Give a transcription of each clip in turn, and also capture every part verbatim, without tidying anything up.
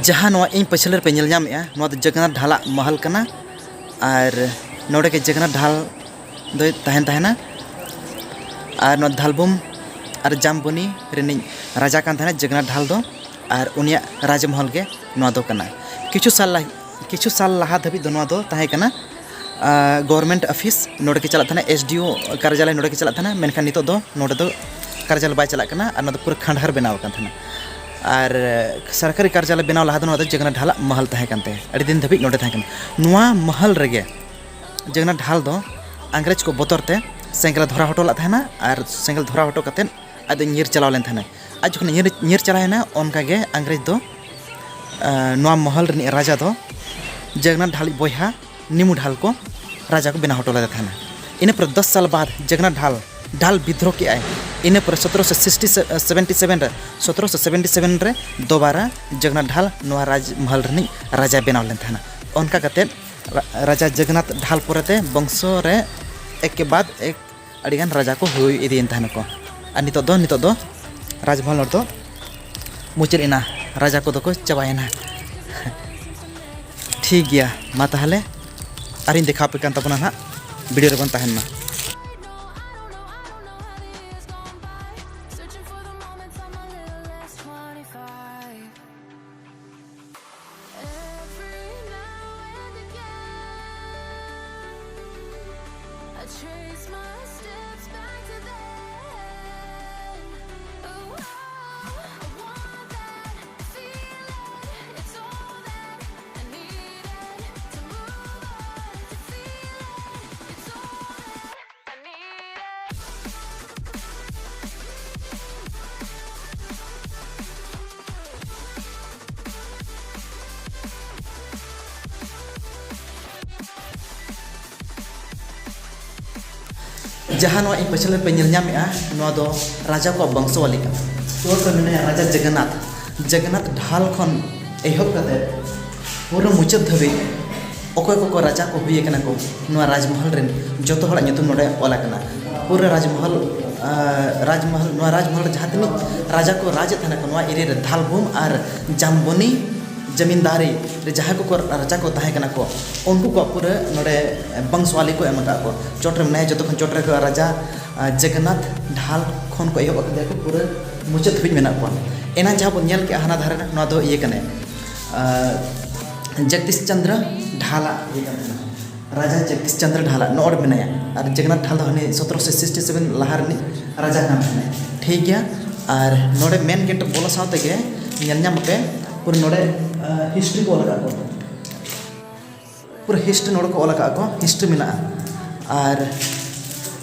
ᱡᱟᱦᱟᱸ ᱱᱚᱣᱟ ᱤᱧ ᱯᱟᱹᱪᱷᱞᱟᱹ ᱨᱮᱯᱮ ᱧᱮᱞ ᱧᱟᱢᱮᱫᱼᱟ, ᱱᱚᱣᱟ ᱫᱚ ᱡᱚᱜᱚᱱᱱᱟᱛᱷ ᱰᱷᱟᱞᱟᱜ ᱢᱚᱦᱚᱞ ᱠᱟᱱᱟ᱾ ᱟᱨ ᱱᱚᱰᱮ ᱜᱮ ᱡᱚᱜᱚᱱᱱᱟᱛᱷ ᱰᱷᱟᱞ ᱫᱚᱭ ᱛᱟᱦᱮᱱ ᱛᱟᱦᱮᱱᱟ᱾ ᱟᱨ ᱱᱚᱣᱟ ᱫᱷᱟᱞᱵᱷᱩᱢ ᱟᱨ ᱡᱟᱢᱵᱚᱱᱤ ᱨᱤᱱᱤᱡ ᱨᱟᱡᱟ ᱠᱟᱱ ᱛᱟᱦᱮᱱᱟ ᱡᱚᱜᱚᱱᱱᱟᱛᱷ ᱰᱷᱟᱞ ᱫᱚ᱾ ᱟᱨ ᱩᱱᱤᱭᱟᱜ ᱨᱟᱡᱽᱢᱚᱦᱚᱞ ᱜᱮ ᱱᱚᱣᱟ ᱫᱚ ᱠᱟᱱᱟ᱾ ᱠᱤᱪᱷᱩ ᱥᱟᱞ ᱞᱟ-, ᱠᱤᱪᱷᱩ ᱥᱟᱞ ᱞᱟᱦᱟ ᱫᱷᱟᱹᱵᱤᱡ ᱫᱚ ᱱᱚᱣᱟ ᱫᱚ ᱛᱟᱦᱮᱸ ᱠᱟᱱᱟ, ᱟᱸ, government office ᱱᱚᱰᱮ ᱜᱮ ᱪᱟᱞᱟᱜ ᱛᱟᱦᱮᱱᱟ, S D O ᱠᱟᱨᱡᱟᱞᱚᱭ ᱱᱚᱰᱮ ᱜᱮ ᱪᱟᱞᱟᱜ ᱛᱟᱦᱮᱱᱟ᱾ ᱢᱮᱱᱠᱷᱟᱱ ᱱᱤᱛᱚᱜ ᱫᱚ ᱱᱚᱰᱮ ᱫᱚ ᱠᱟᱨᱡᱟᱞᱚᱭ ᱵᱟᱭ ᱪᱟᱞᱟᱜ ᱠᱟᱱᱟ ᱟᱨ ᱱᱚᱣᱟ ᱫᱚ ᱯᱩᱨᱟᱹ ᱠᱷᱟᱸᱰᱦᱟᱨ ᱵᱮᱱᱟᱣ ᱟᱠᱟᱱ ᱛᱟᱦᱮᱱᱟ᱾ ᱟᱨ ᱥᱚᱨᱠᱟᱨᱤ ᱠᱟᱨᱡᱟᱞᱚᱭ ᱵᱮᱱᱟᱣ ᱞᱟᱦᱟ ᱫᱚ ᱱᱚᱣᱟ ᱫᱚ ᱡᱚᱜᱚᱱᱱᱟᱛᱷ ᱰᱷᱟᱞᱟᱜ ᱢᱚᱦᱚᱞ ᱛᱟᱦᱮᱸ ᱠᱟᱱ ᱛᱟᱭᱟ, ᱟᱹᱰᱤ ᱫᱤᱱ ᱫᱷᱟᱹᱵᱤᱡ ᱱᱚᱰᱮ ᱛᱟᱦᱮᱸ ᱠᱟᱱᱟ᱾ ᱱᱚᱣᱟ ᱢᱚᱦᱚᱞ ᱨᱮᱜᱮ ᱡᱚᱜᱚᱱᱱᱟᱛᱷ ᱰᱷᱟᱞ ᱫᱚ ᱤᱝᱨᱮᱡᱽ ᱠᱚ ᱵᱚᱛᱚᱨ ᱛᱮ ᱥᱮᱸᱜᱮᱞ ᱮ ᱫᱷᱚᱨᱟᱣ ᱦᱚᱴᱚ ᱞᱮᱫ ᱛᱟᱦᱮᱱᱟ᱾ ᱟᱨ ᱥᱮᱸᱜᱮᱞ ᱫᱷᱚᱨᱟᱣ ᱦᱚᱴᱚ ᱠᱟᱛᱮᱫ ᱟᱡ ᱫᱚ ᱧᱤᱨ ᱪᱟᱞᱟᱣ ᱞᱮᱱ ᱛᱟᱦᱮᱱᱟᱭ᱾ ᱟᱡ ᱡᱚᱠᱷᱚᱱ ᱧᱤᱨ, ᱧᱤᱨ ᱪᱟᱞᱟᱣ ᱮᱱᱟ, ᱚᱱᱠᱟ ᱜᱮ ᱤᱝᱨᱮᱡᱽ ᱫᱚ, ᱟᱸ, ᱱᱚᱣᱟ ᱢᱚᱦᱚᱞ ᱨᱤᱱᱤᱡ ᱨᱟᱡᱟ ᱫᱚ ᱡᱚᱜᱚᱱᱱᱟᱛᱷ ᱰᱷᱟᱞᱤᱡ ᱵᱚᱭᱦᱟ ᱱᱤᱢᱩ ᱰᱷᱟᱞ ᱠᱚ ᱨᱟᱡᱟ ᱠᱚ ᱵᱮᱱᱟᱣ ᱦᱚᱴᱚ ᱞᱮᱫᱮ ᱛᱟᱦᱮᱱᱟ᱾ ᱤᱱᱟᱹ ᱯᱚᱨᱮ ᱫᱚᱥ ᱥᱟᱞ ᱵᱟᱫᱽ ᱡᱚᱜᱚᱱᱱᱟᱛᱷ ᱰᱷᱟᱞ, ᱰᱷᱟᱞ ᱵᱤᱫᱽᱫᱨᱳᱦ ᱠᱮᱜᱼᱟᱭ᱾ ᱤᱱᱟᱹ ᱯᱚᱨᱮ ᱥᱚᱛᱨᱚᱥᱚ ᱥᱤᱠᱥᱴᱤ ᱥᱮᱵᱷᱮᱱ ᱨᱮ, ᱥᱚᱛᱨᱚᱥᱚ ᱥᱮᱵᱷᱮᱱᱴᱤ ᱥᱮᱵᱷᱮᱱ ᱨᱮ ᱫᱚᱵᱟᱨᱟ ᱡᱚᱜᱚᱱᱱᱟᱛᱷ ᱰᱷᱟᱞ ᱱᱚᱣᱟ ᱨᱟᱡᱽ ᱢᱚᱦᱚᱞ ᱨᱤᱱᱤᱡ ᱨᱟᱡᱟᱭ ᱵᱮᱱᱟᱣ ᱞᱮᱱ ᱛᱟᱦᱮᱱᱟ᱾ ᱚᱱᱠᱟ ᱠᱟᱛᱮᱫ ᱨᱟ-, ᱨᱟᱡᱟ ᱡᱚᱜᱚᱱᱱᱟᱛᱷ ᱰᱷᱟᱞ ᱯᱚᱨᱮᱛᱮ ᱵᱚᱝᱥᱚ ᱨᱮ ᱮᱠ ᱠᱮ ᱵᱟᱫᱽ ᱮᱠ ᱟᱹᱰᱤᱜᱟᱱ ᱨᱟᱡᱟ ᱠᱚ ᱦᱩᱭ ᱤᱫᱤᱭᱮᱱ ᱛᱟᱦᱮᱱᱟᱠᱚ᱾ ᱟᱨ ᱱᱤᱛᱚᱜ ᱫᱚ, ᱱᱤᱛᱚᱜ ᱫᱚ ᱨᱟᱡᱽᱢᱚᱦᱚᱞ ᱫᱚ ᱢᱩᱪᱟᱹᱫ ᱮᱱᱟ, ᱨᱟᱡᱟ ᱠᱚᱫᱚ ᱠᱚ ᱪᱟᱵᱟᱭᱮᱱᱟ᱾ ᱴᱷᱤᱠ ᱜᱮᱭᱟ, ᱢᱟ ᱛᱟᱦᱚᱞᱮ ᱟᱨᱤᱧ ᱫᱮᱠᱷᱟᱣ ᱟᱯᱮ ᱠᱟᱱ ᱛᱟᱵᱚᱱᱟ ᱱᱟᱦᱟᱜ, video ᱨᱮᱵᱚᱱ ᱛᱟᱦᱮᱱ ᱢᱟ᱾ Every now and again, I trace my steps back to then. Oh, I want that feeling. It's all that I needed to move on, to feel it. It's all that I needed. ᱡᱟᱦᱟᱸ ᱱᱚᱣᱟ ᱤᱧ ᱯᱟᱹᱪᱷᱞᱟᱹ ᱯᱮ ᱧᱮᱞ ᱧᱟᱢᱮᱫᱼᱟ, ᱱᱚᱣᱟ ᱫᱚ ᱨᱟᱡᱟ ᱠᱚᱣᱟᱜ ᱵᱚᱝᱥᱚᱣᱟᱞᱤ ᱠᱟᱱᱟ᱾ ᱱᱚᱣᱟ ᱠᱚ ᱢᱮᱱᱟᱭᱟ ᱨᱟᱡᱟ ᱡᱚᱜᱚᱱᱱᱟᱛᱷ, ᱡᱚᱜᱚᱱᱱᱟᱛᱷ ᱰᱷᱟᱞ ᱠᱷᱚᱱ ᱮᱦᱚᱵ ᱠᱟᱛᱮ ᱯᱩᱨᱟᱹ ᱢᱩᱪᱟᱹᱫ ᱫᱷᱟᱹᱵᱤᱡ ᱚᱠᱚᱭ ᱠᱚᱠᱚ ᱨᱟᱡᱟ ᱠᱚ ᱦᱩᱭ ᱟᱠᱟᱱᱟ ᱠᱚ ᱱᱚᱣᱟ ᱨᱟᱡᱽᱢᱚᱦᱚᱞ ᱨᱮᱱ, ᱡᱚᱛᱚ ᱦᱚᱲᱟᱜ ᱧᱩᱛᱩᱢ ᱱᱚᱰᱮ ᱚᱞ ᱟᱠᱟᱱᱟ᱾ ᱯᱩᱨᱟᱹ ᱨᱟᱡᱽᱢᱚᱦᱚᱞ, ᱟᱸ, ᱨᱟᱡᱽᱢᱚᱦᱚᱞ, ᱱᱚᱣᱟ ᱨᱟᱡᱽᱢᱚᱦᱚᱞ ᱨᱮ ᱡᱟᱦᱟᱸ ᱛᱤᱱᱟᱹᱜ ᱨᱟᱡᱟ ᱠᱚ ᱨᱟᱡᱽ ᱮᱫ ᱛᱟᱦᱮᱱᱟ ᱠᱚ, ᱱᱚᱣᱟ area ᱨᱮ ᱫᱷᱟᱞᱵᱷᱩᱢ ᱟᱨ ᱡᱟᱢᱵᱚᱱᱤ ᱡᱟᱢᱤᱱᱫᱟᱨᱤ ᱨᱮ ᱡᱟᱦᱟᱸᱭ ᱠᱚᱠᱚ ᱨᱟᱡᱟ ᱠᱚ ᱛᱟᱦᱮᱸ ᱠᱟᱱᱟ ᱠᱚ, ᱩᱱᱠᱩ ᱠᱚᱣᱟᱜ ᱯᱩᱨᱟᱹ ᱱᱚᱰᱮ ᱵᱚᱝᱥᱣᱟᱞᱤ ᱠᱚ ᱮᱢ ᱟᱠᱟᱫ ᱠᱚ᱾ ᱪᱚᱴ ᱨᱮ ᱢᱮᱱᱟᱭᱟ ᱡᱚᱛᱚ ᱠᱷᱚᱱ ᱪᱚᱴ ᱨᱮ ᱨᱟᱡᱟ, ᱟᱸ, ᱡᱚᱜᱚᱱᱱᱟᱛᱷ ᱰᱷᱟᱞ ᱠᱷᱚᱱ ᱠᱚ ᱮᱦᱚᱵ ᱟᱠᱟᱫᱮᱭᱟ ᱠᱚ, ᱯᱩᱨᱟᱹ ᱢᱩᱪᱟᱹᱫ ᱫᱷᱟᱹᱵᱤᱡ ᱢᱮᱱᱟᱜ ᱠᱚᱣᱟ᱾ ᱮᱱᱟᱝ ᱡᱟᱦᱟᱸ ᱵᱚᱱ ᱧᱮᱞ ᱠᱮᱜᱼᱟ ᱦᱟᱱᱟ ᱫᱷᱟᱨᱮ ᱨᱮ, ᱱᱚᱣᱟ ᱫᱚ ᱤᱭᱟᱹ ᱠᱟᱱᱟᱭ, ᱟᱸ, ᱡᱚᱜᱫᱤᱥ ᱪᱚᱱᱫᱨᱚ ᱰᱷᱟᱞᱟᱜ ᱤᱭᱟᱹ ᱠᱟᱱ ᱛᱟᱦᱮᱱᱟ᱾ ᱨᱟᱡᱟ ᱡᱚᱜᱫᱤᱥ ᱪᱚᱱᱫᱨᱚ ᱰᱷᱟᱞᱟᱜ ᱱᱚᱜᱼᱚᱭ ᱢᱮᱱᱟᱭᱟ᱾ ᱟᱨ ᱡᱚᱜᱚᱱᱱᱟᱛᱷ ᱰᱷᱟᱞ ᱫᱚ ᱦᱟᱱᱮ ᱥᱚᱛᱨᱚᱥᱚ ᱥᱤᱠᱥᱴᱤ ᱥᱮᱵᱷᱮᱱ ᱞᱟᱦᱟ ᱨᱤᱱᱤᱡ ᱨᱟᱡᱟ ᱠᱟᱱ ᱛᱟᱦᱮᱱᱟᱭ᱾ ᱴᱷᱤᱠ ᱜᱮᱭᱟ᱾ ᱟᱨ ᱱᱚᱰᱮ ᱢᱮᱱ ᱜᱮᱴ ᱵᱚᱞᱚ ᱥᱟᱶ ᱛᱮᱜᱮ ᱧᱮᱞ ᱧᱟᱢ ᱟᱯᱮ ᱯᱩᱨᱟᱹ ᱱᱚᱰᱮ, ᱟᱸ, ᱦᱤᱥᱴᱨᱤ ᱠᱚ ᱚᱞ ᱟᱠᱟᱫ ᱠᱚᱣᱟ᱾ ᱯᱩᱨᱟᱹ ᱦᱤᱥᱴᱨᱤ ᱱᱚᱰᱮ ᱠᱚ ᱚᱞ ᱟᱠᱟᱫ ᱠᱚ, ᱦᱤᱥᱴᱨᱤ ᱢᱮᱱᱟᱜᱼᱟ᱾ ᱟᱨ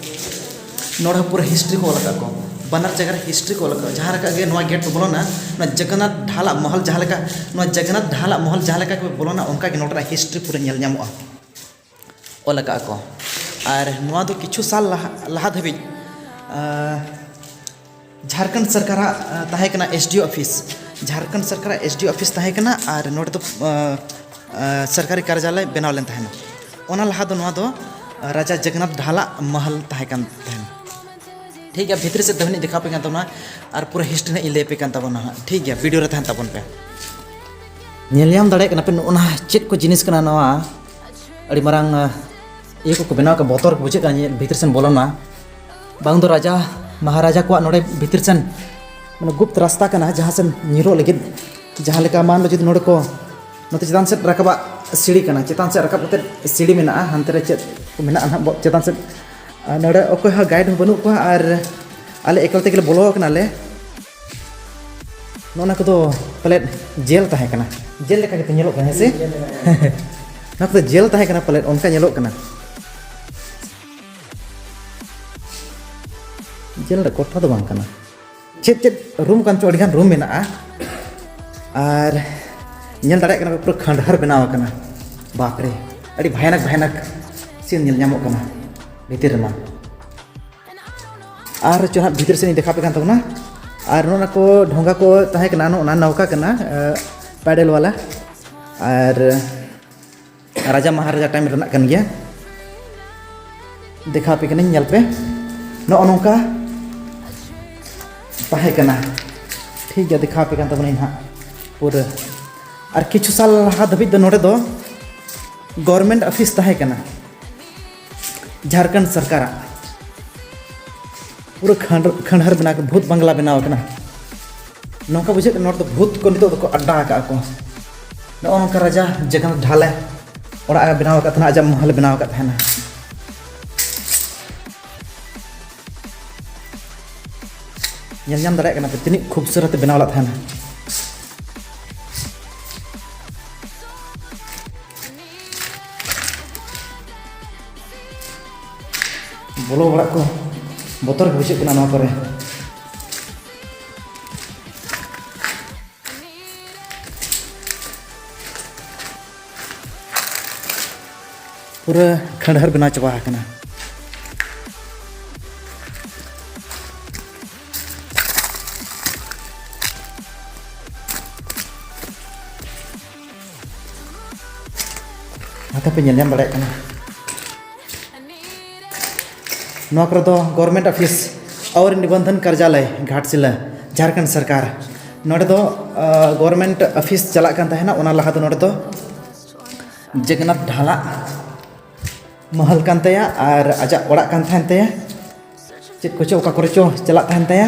ᱱᱚᱰᱮ ᱦᱚᱸ ᱯᱩᱨᱟᱹ ᱦᱤᱥᱴᱨᱤ ᱠᱚ ᱚᱞ ᱟᱠᱟᱫ ᱠᱚ᱾ ᱵᱟᱱᱟᱨ ᱡᱟᱭᱜᱟ ᱨᱮ ᱦᱤᱥᱴᱨᱤ ᱠᱚ ᱚᱞ ᱟᱠᱟᱫ ᱠᱚ᱾ ᱡᱟᱦᱟᱸ ᱞᱮᱠᱟ ᱜᱮ ᱱᱚᱣᱟ ᱜᱮᱴ ᱯᱮ ᱵᱚᱞᱚᱱᱟ, ᱱᱚᱣᱟ ᱡᱚᱜᱚᱱᱱᱟᱛᱷ ᱰᱷᱟᱞᱟᱜ ᱢᱚᱦᱚᱞ ᱡᱟᱦᱟᱸ ᱞᱮᱠᱟ, ᱱᱚᱣᱟ ᱡᱚᱜᱚᱱᱱᱟᱛᱷ ᱰᱷᱟᱞᱟᱜ ᱢᱚᱦᱚᱞ ᱡᱟᱦᱟᱸ ᱞᱮᱠᱟ ᱜᱮ ᱯᱮ ᱵᱚᱞᱚᱱᱟ, ᱚᱱᱠᱟ ᱜᱮ ᱱᱚᱰᱮᱱᱟᱜ ᱦᱤᱥᱴᱨᱤ ᱯᱩᱨᱟᱹ ᱧᱮᱞ ᱧᱟᱢᱚᱜᱼᱟ᱾ ᱚᱞ ᱟᱠᱟᱫ ᱠᱚ᱾ ᱟᱨ ᱱᱚᱣᱟ ᱫᱚ ᱠᱤᱪᱷᱩ ᱥᱟᱞ ᱞᱟᱦᱟ, ᱞᱟᱦᱟ ᱫᱷᱟᱹᱵᱤᱡ, ᱟᱸ, ᱡᱷᱟᱲᱠᱷᱚᱸᱰ ᱥᱚᱨᱠᱟᱨᱟᱜ, ᱟᱸ, ᱛᱟᱦᱮᱸ ᱠᱟᱱᱟ S D O office. Jharkhand ᱥᱚᱨᱠᱟᱨᱟᱜ ᱮᱥ ᱰᱤ ᱳ ᱚᱯᱷᱤᱥ ᱛᱟᱦᱮᱸ ᱠᱟᱱᱟ ᱟᱨ ᱱᱚᱰᱮ ᱫᱚ, ᱟᱸ, ᱟᱸ, ᱥᱚᱨᱠᱟᱨᱤ ᱠᱟᱨᱡᱟᱞᱚᱭ ᱵᱮᱱᱟᱣ ᱞᱮᱱ ᱛᱟᱦᱮᱱᱟ᱾ ᱚᱱᱟ ᱞᱟᱦᱟ ᱫᱚ ᱱᱚᱣᱟ ᱫᱚ, ᱟᱸ, ᱨᱟᱡᱟ ᱡᱚᱜᱚᱱᱱᱟᱛᱷ ᱰᱷᱟᱞᱟᱜ ᱢᱚᱦᱚᱞ ᱛᱟᱦᱮᱸ ᱠᱟᱱ ᱛᱟᱦᱮᱱᱟ᱾ ᱴᱷᱤᱠ ᱜᱮᱭᱟ, ᱵᱷᱤᱛᱨᱤ ᱥᱮᱫ ᱫᱚ ᱦᱟᱸᱜ ᱤᱧ ᱫᱮᱠᱷᱟᱣ ᱟᱯᱮ ᱠᱟᱱ ᱛᱟᱵᱚᱱᱟ ᱟᱨ ᱯᱩᱨᱟᱹ ᱦᱤᱥᱴᱨᱤ ᱦᱟᱸᱜ ᱤᱧ ᱞᱟᱹᱭ ᱟᱯᱮ ᱠᱟᱱ ᱛᱟᱵᱚᱱᱟ ᱦᱟᱸᱜ᱾ ᱴᱷᱤᱠ ᱜᱮᱭᱟ, ᱵᱷᱤᱰᱤᱭᱳ ᱨᱮ ᱛᱟᱦᱮᱱ ᱛᱟᱵᱚᱱ ᱯᱮ᱾ ᱧᱮᱞ ᱧᱟᱢ ᱫᱟᱲᱮᱭᱟᱜ ᱠᱟᱱᱟ ᱯᱮ ᱱᱚᱜᱼᱚ ᱱᱟ ᱪᱮᱫ ᱠᱚ ᱡᱤᱱᱤᱥ ᱠᱟᱱᱟ ᱱᱚᱣᱟ? ᱟᱹᱰᱤ ᱢᱟᱨᱟᱝ, ᱟᱸ, ᱤᱭᱟᱹ ᱠᱚᱠᱚ ᱵᱮᱱᱟᱣ ᱠᱟᱜᱼᱟ, ᱵᱚᱛᱚᱨ ᱜᱮ ᱵᱩᱡᱷᱟᱹᱜ ᱠᱟᱱᱟ ᱧᱮᱞ ᱵᱷᱤᱛᱤᱨ ᱥᱮᱱ ᱵᱚᱞᱚᱱᱟ᱾ ᱵᱟᱝ ᱫᱚ ᱨᱟᱡᱟ ᱢᱟᱦᱟᱨᱟᱡᱟ ᱠᱚᱣᱟᱜ ᱱᱚᱰᱮ ᱵᱷᱤᱛᱤᱨ ᱥᱮᱱ ᱢᱟᱱᱮ ᱜᱩᱯᱛ ᱨᱟᱥᱛᱟ ᱠᱟᱱᱟ, ᱡᱟᱦᱟᱸ ᱥᱮᱱ ᱧᱤᱨᱚᱜ ᱞᱟᱹᱜᱤᱫ᱾ ᱡᱟᱦᱟᱸ ᱞᱮᱠᱟ ᱢᱟᱱ ᱞᱚ ᱡᱩᱫᱤ ᱱᱚᱰᱮ ᱠᱚ ᱱᱚᱛᱮ ᱪᱮᱛᱟᱱ ᱥᱮᱫ ᱨᱟᱠᱟᱵᱟᱜ ᱥᱤᱲᱤ ᱠᱟᱱᱟ, ᱪᱮᱛᱟᱱ ᱥᱮᱫ ᱨᱟᱠᱟᱵ ᱠᱟᱛᱮ ᱥᱤᱲᱤ ᱢᱮᱱᱟᱜᱼᱟ, ᱦᱟᱱᱛᱮ ᱨᱮ ᱪᱮᱫ ᱠᱚ ᱢᱮᱱᱟᱜᱼᱟ ᱱᱟᱦᱟᱜ ᱵᱚ-, ᱪᱮᱛᱟᱱ ᱥᱮᱫ᱾ ᱟᱨ ᱱᱚᱰᱮ ᱚᱠᱚᱭ ᱦᱚᱸ ᱜᱟᱭᱤᱰ ᱦᱚᱸ ᱵᱟᱹᱱᱩᱜ ᱠᱚᱣᱟ ᱟᱨ ᱟᱞᱮ ᱮᱠᱞᱟ ᱛᱮᱜᱮ ᱞᱮ ᱵᱚᱞᱚ ᱟᱠᱟᱱᱟ ᱞᱮ᱾ ᱱᱚᱜᱼᱚ ᱱᱟ ᱠᱚᱫᱚ ᱯᱟᱞᱮᱫ ᱡᱮᱞ ᱛᱟᱦᱮᱸ ᱠᱟᱱᱟ, ᱡᱮᱞ ᱞᱮᱠᱟ ᱜᱮᱛᱚ ᱧᱮᱞᱚᱜ ᱠᱟᱱᱟ, ᱦᱮᱸ ᱥᱮ? ᱱᱚᱣᱟ ᱠᱚᱫᱚ ᱡᱮᱞ ᱛᱟᱦᱮᱸ ᱠᱟᱱᱟ ᱯᱟᱞᱮᱫ, ᱚᱱᱠᱟ ᱧᱮᱞᱚᱜ ᱠᱟᱱᱟ᱾ ᱡᱮᱞ ᱨᱮ ᱠᱚᱴᱷᱟ ᱫᱚ ᱵᱟᱝ ᱠᱟᱱᱟ, ᱪᱮᱫ ᱪᱮᱫ ᱨᱩᱢ ᱠᱟᱱ ᱪᱚ, ᱟᱹᱰᱤᱜᱟᱱ ᱨᱩᱢ ᱢᱮᱱᱟᱜᱼᱟ᱾ ᱟᱨ ᱧᱮᱞ ᱫᱟᱲᱮᱭᱟᱜ ᱠᱟᱱᱟ ᱯᱮ, ᱯᱩᱨᱟᱹ ᱠᱷᱟᱸᱰᱦᱟᱨ ᱵᱮᱱᱟᱣ ᱟᱠᱟᱱᱟ᱾ ᱵᱟᱯ ᱨᱮ, ᱟᱹᱰᱤ ᱵᱷᱟᱭᱟᱱᱟᱠ ᱵᱷᱟᱭᱟᱱᱟᱠ ᱥᱤᱱ ᱧᱮᱞ ᱧᱟᱢᱚᱜ ᱠᱟᱱᱟ ᱵᱷᱤᱛᱤᱨ ᱨᱮᱢᱟ᱾ ᱟᱨ ᱪᱚ ᱦᱟᱸᱜ ᱵᱷᱤᱛᱤᱨ ᱥᱮᱫ ᱤᱧ ᱫᱮᱠᱷᱟᱣ ᱟᱯᱮ ᱠᱟᱱ ᱛᱟᱵᱚᱱᱟ᱾ ᱟᱨ ᱱᱚᱜᱼᱚ ᱱᱟ ᱠᱚ ᱰᱷᱚᱸᱜᱟ ᱠᱚ ᱛᱟᱦᱮᱸ ᱠᱟᱱᱟ, ᱱᱚᱜᱼᱚ ᱱᱟ ᱱᱟᱣᱠᱟ ᱠᱟᱱᱟ, ᱮ, ᱯᱮᱰᱮᱞ ᱵᱟᱞᱟ᱾ ᱟᱨ ᱨᱟᱡᱟ ᱢᱟᱦᱟᱨᱟᱡᱟ ᱴᱟᱭᱤᱢ ᱨᱮᱱᱟᱜ ᱠᱟᱱ ᱜᱮᱭᱟ᱾ ᱫᱮᱠᱷᱟᱣ ᱟᱯᱮ ᱠᱟᱹᱱᱟᱹᱧ, ᱧᱮᱞ ᱯᱮ, ᱱᱚᱜᱼᱚ ᱱᱚᱝᱠᱟ ᱛᱟᱦᱮᱸ ᱠᱟᱱᱟ᱾ ᱴᱷᱤᱠ ᱜᱮᱭᱟ, ᱫᱮᱠᱷᱟᱣ ᱟᱯᱮ ᱠᱟᱱ ᱛᱟᱵᱚᱱᱟᱹᱧ ᱦᱟᱸᱜ ᱯᱩᱨᱟᱹ᱾ ᱟᱨ ᱠᱤᱪᱷᱩ ᱥᱟᱞ ᱞᱟᱦᱟ ᱫᱷᱟᱹᱵᱤᱡ ᱫᱚ ᱱᱚᱰᱮ ᱫᱚ ᱜᱚᱵᱷᱚᱨᱢᱮᱱᱴ ᱚᱯᱷᱤᱥ ᱛᱟᱦᱮᱸ ᱠᱟᱱᱟ, ᱡᱷᱟᱲᱠᱷᱚᱸᱰ ᱥᱚᱨᱠᱟᱨᱟᱜ᱾ ᱯᱩᱨᱟᱹ ᱠᱷᱟᱸᱰ-, ᱠᱷᱟᱸᱰᱦᱟᱨ ᱵᱮᱱᱟᱣ, ᱵᱷᱩᱛ ᱵᱟᱝᱞᱟ ᱵᱮᱱᱟᱣ ᱟᱠᱟᱱᱟ᱾ ᱱᱚᱝᱠᱟ ᱵᱩᱡᱷᱟᱹᱜ ᱠᱟᱱᱟ, ᱱᱚᱰᱮ ᱫᱚ ᱵᱷᱩᱛ ᱠᱚ ᱱᱤᱛᱚᱜ ᱫᱚᱠᱚ ᱟᱰᱰᱟ ᱟᱠᱟᱫᱼᱟ ᱠᱚ᱾ ᱱᱚᱜᱼᱚ ᱱᱚᱝᱠᱟ ᱨᱟᱡᱟ ᱡᱚᱜᱚᱱᱱᱟᱛᱷ ᱰᱷᱟᱞᱮ ᱚᱲᱟᱜ ᱮ ᱵᱮᱱᱟᱣ ᱟᱠᱟᱫ ᱛᱟᱦᱮᱱᱟ, ᱟᱡᱟᱜ ᱢᱚᱦᱚᱞᱮ ᱵᱮᱱᱟᱣ ᱟᱠᱟᱫ ᱛᱟᱦᱮᱱᱟ᱾ ᱧᱮᱞ ᱧᱟᱢ ᱫᱟᱲᱮᱭᱟᱜ ᱠᱟᱱᱟ ᱯᱮ ᱛᱤᱱᱟᱹᱜ ᱠᱷᱩᱵᱥᱩᱨᱚᱛ ᱮ ᱵᱮᱱᱟᱣ ᱞᱮᱫ ᱛᱟᱦᱮᱱᱟ᱾ ᱵᱚᱞᱚ ᱵᱟᱲᱟᱜ ᱠᱚ ᱵᱚᱛᱚᱨ ᱜᱮ ᱵᱩᱡᱷᱟᱹᱜ ᱠᱟᱱᱟ ᱱᱚᱣᱟ ᱠᱚᱨᱮ᱾ ᱯᱩᱨᱟᱹ ᱠᱷᱟᱸᱰᱦᱟᱨ ᱵᱮᱱᱟᱣ ᱪᱟᱵᱟ ᱟᱠᱟᱱᱟ᱾ ᱱᱚᱛᱮ ᱯᱮ ᱧᱮᱞ ᱧᱟᱢ ᱫᱟᱲᱮᱭᱟᱜ ᱠᱟᱱᱟ᱾ ᱱᱚᱣᱟ ᱠᱚᱨᱮ ᱫᱚ ᱜᱚᱵᱷᱚᱨᱢᱮᱱᱴ ᱚᱯᱷᱤᱥ ᱚᱣᱨ ᱱᱤᱵᱚᱱᱫᱷᱚᱱ ᱠᱟᱨᱡᱟᱞᱚᱭ, ᱜᱷᱟᱴᱥᱤᱞᱟᱹ, ᱡᱷᱟᱲᱠᱷᱚᱸᱰ ᱥᱚᱨᱠᱟᱨ᱾ ᱱᱚᱰᱮ ᱫᱚ, ᱟ, ᱜᱚᱵᱷᱚᱨᱢᱮᱱᱴ ᱚᱯᱷᱤᱥ ᱪᱟᱞᱟᱜ ᱠᱟᱱ ᱛᱟᱦᱮᱱᱟ᱾ ᱚᱱᱟ ᱞᱟᱦᱟ ᱫᱚ ᱱᱚᱰᱮ ᱫᱚ ᱡᱚᱜᱚᱱᱱᱟᱛᱷ ᱰᱷᱟᱞᱟᱜ ᱢᱚᱦᱚᱞ ᱠᱟᱱ ᱛᱟᱭᱟ ᱟᱨ ᱟᱡᱟᱜ ᱚᱲᱟᱜ ᱠᱟᱱ ᱛᱟᱦᱮᱱ ᱛᱟᱭᱟ᱾ ᱪᱮᱫ ᱠᱚᱪᱚ ᱚᱠᱟ ᱠᱚᱨᱮ ᱪᱚ ᱪᱟᱞᱟᱜ ᱛᱟᱦᱮᱱ ᱛᱟᱭᱟ,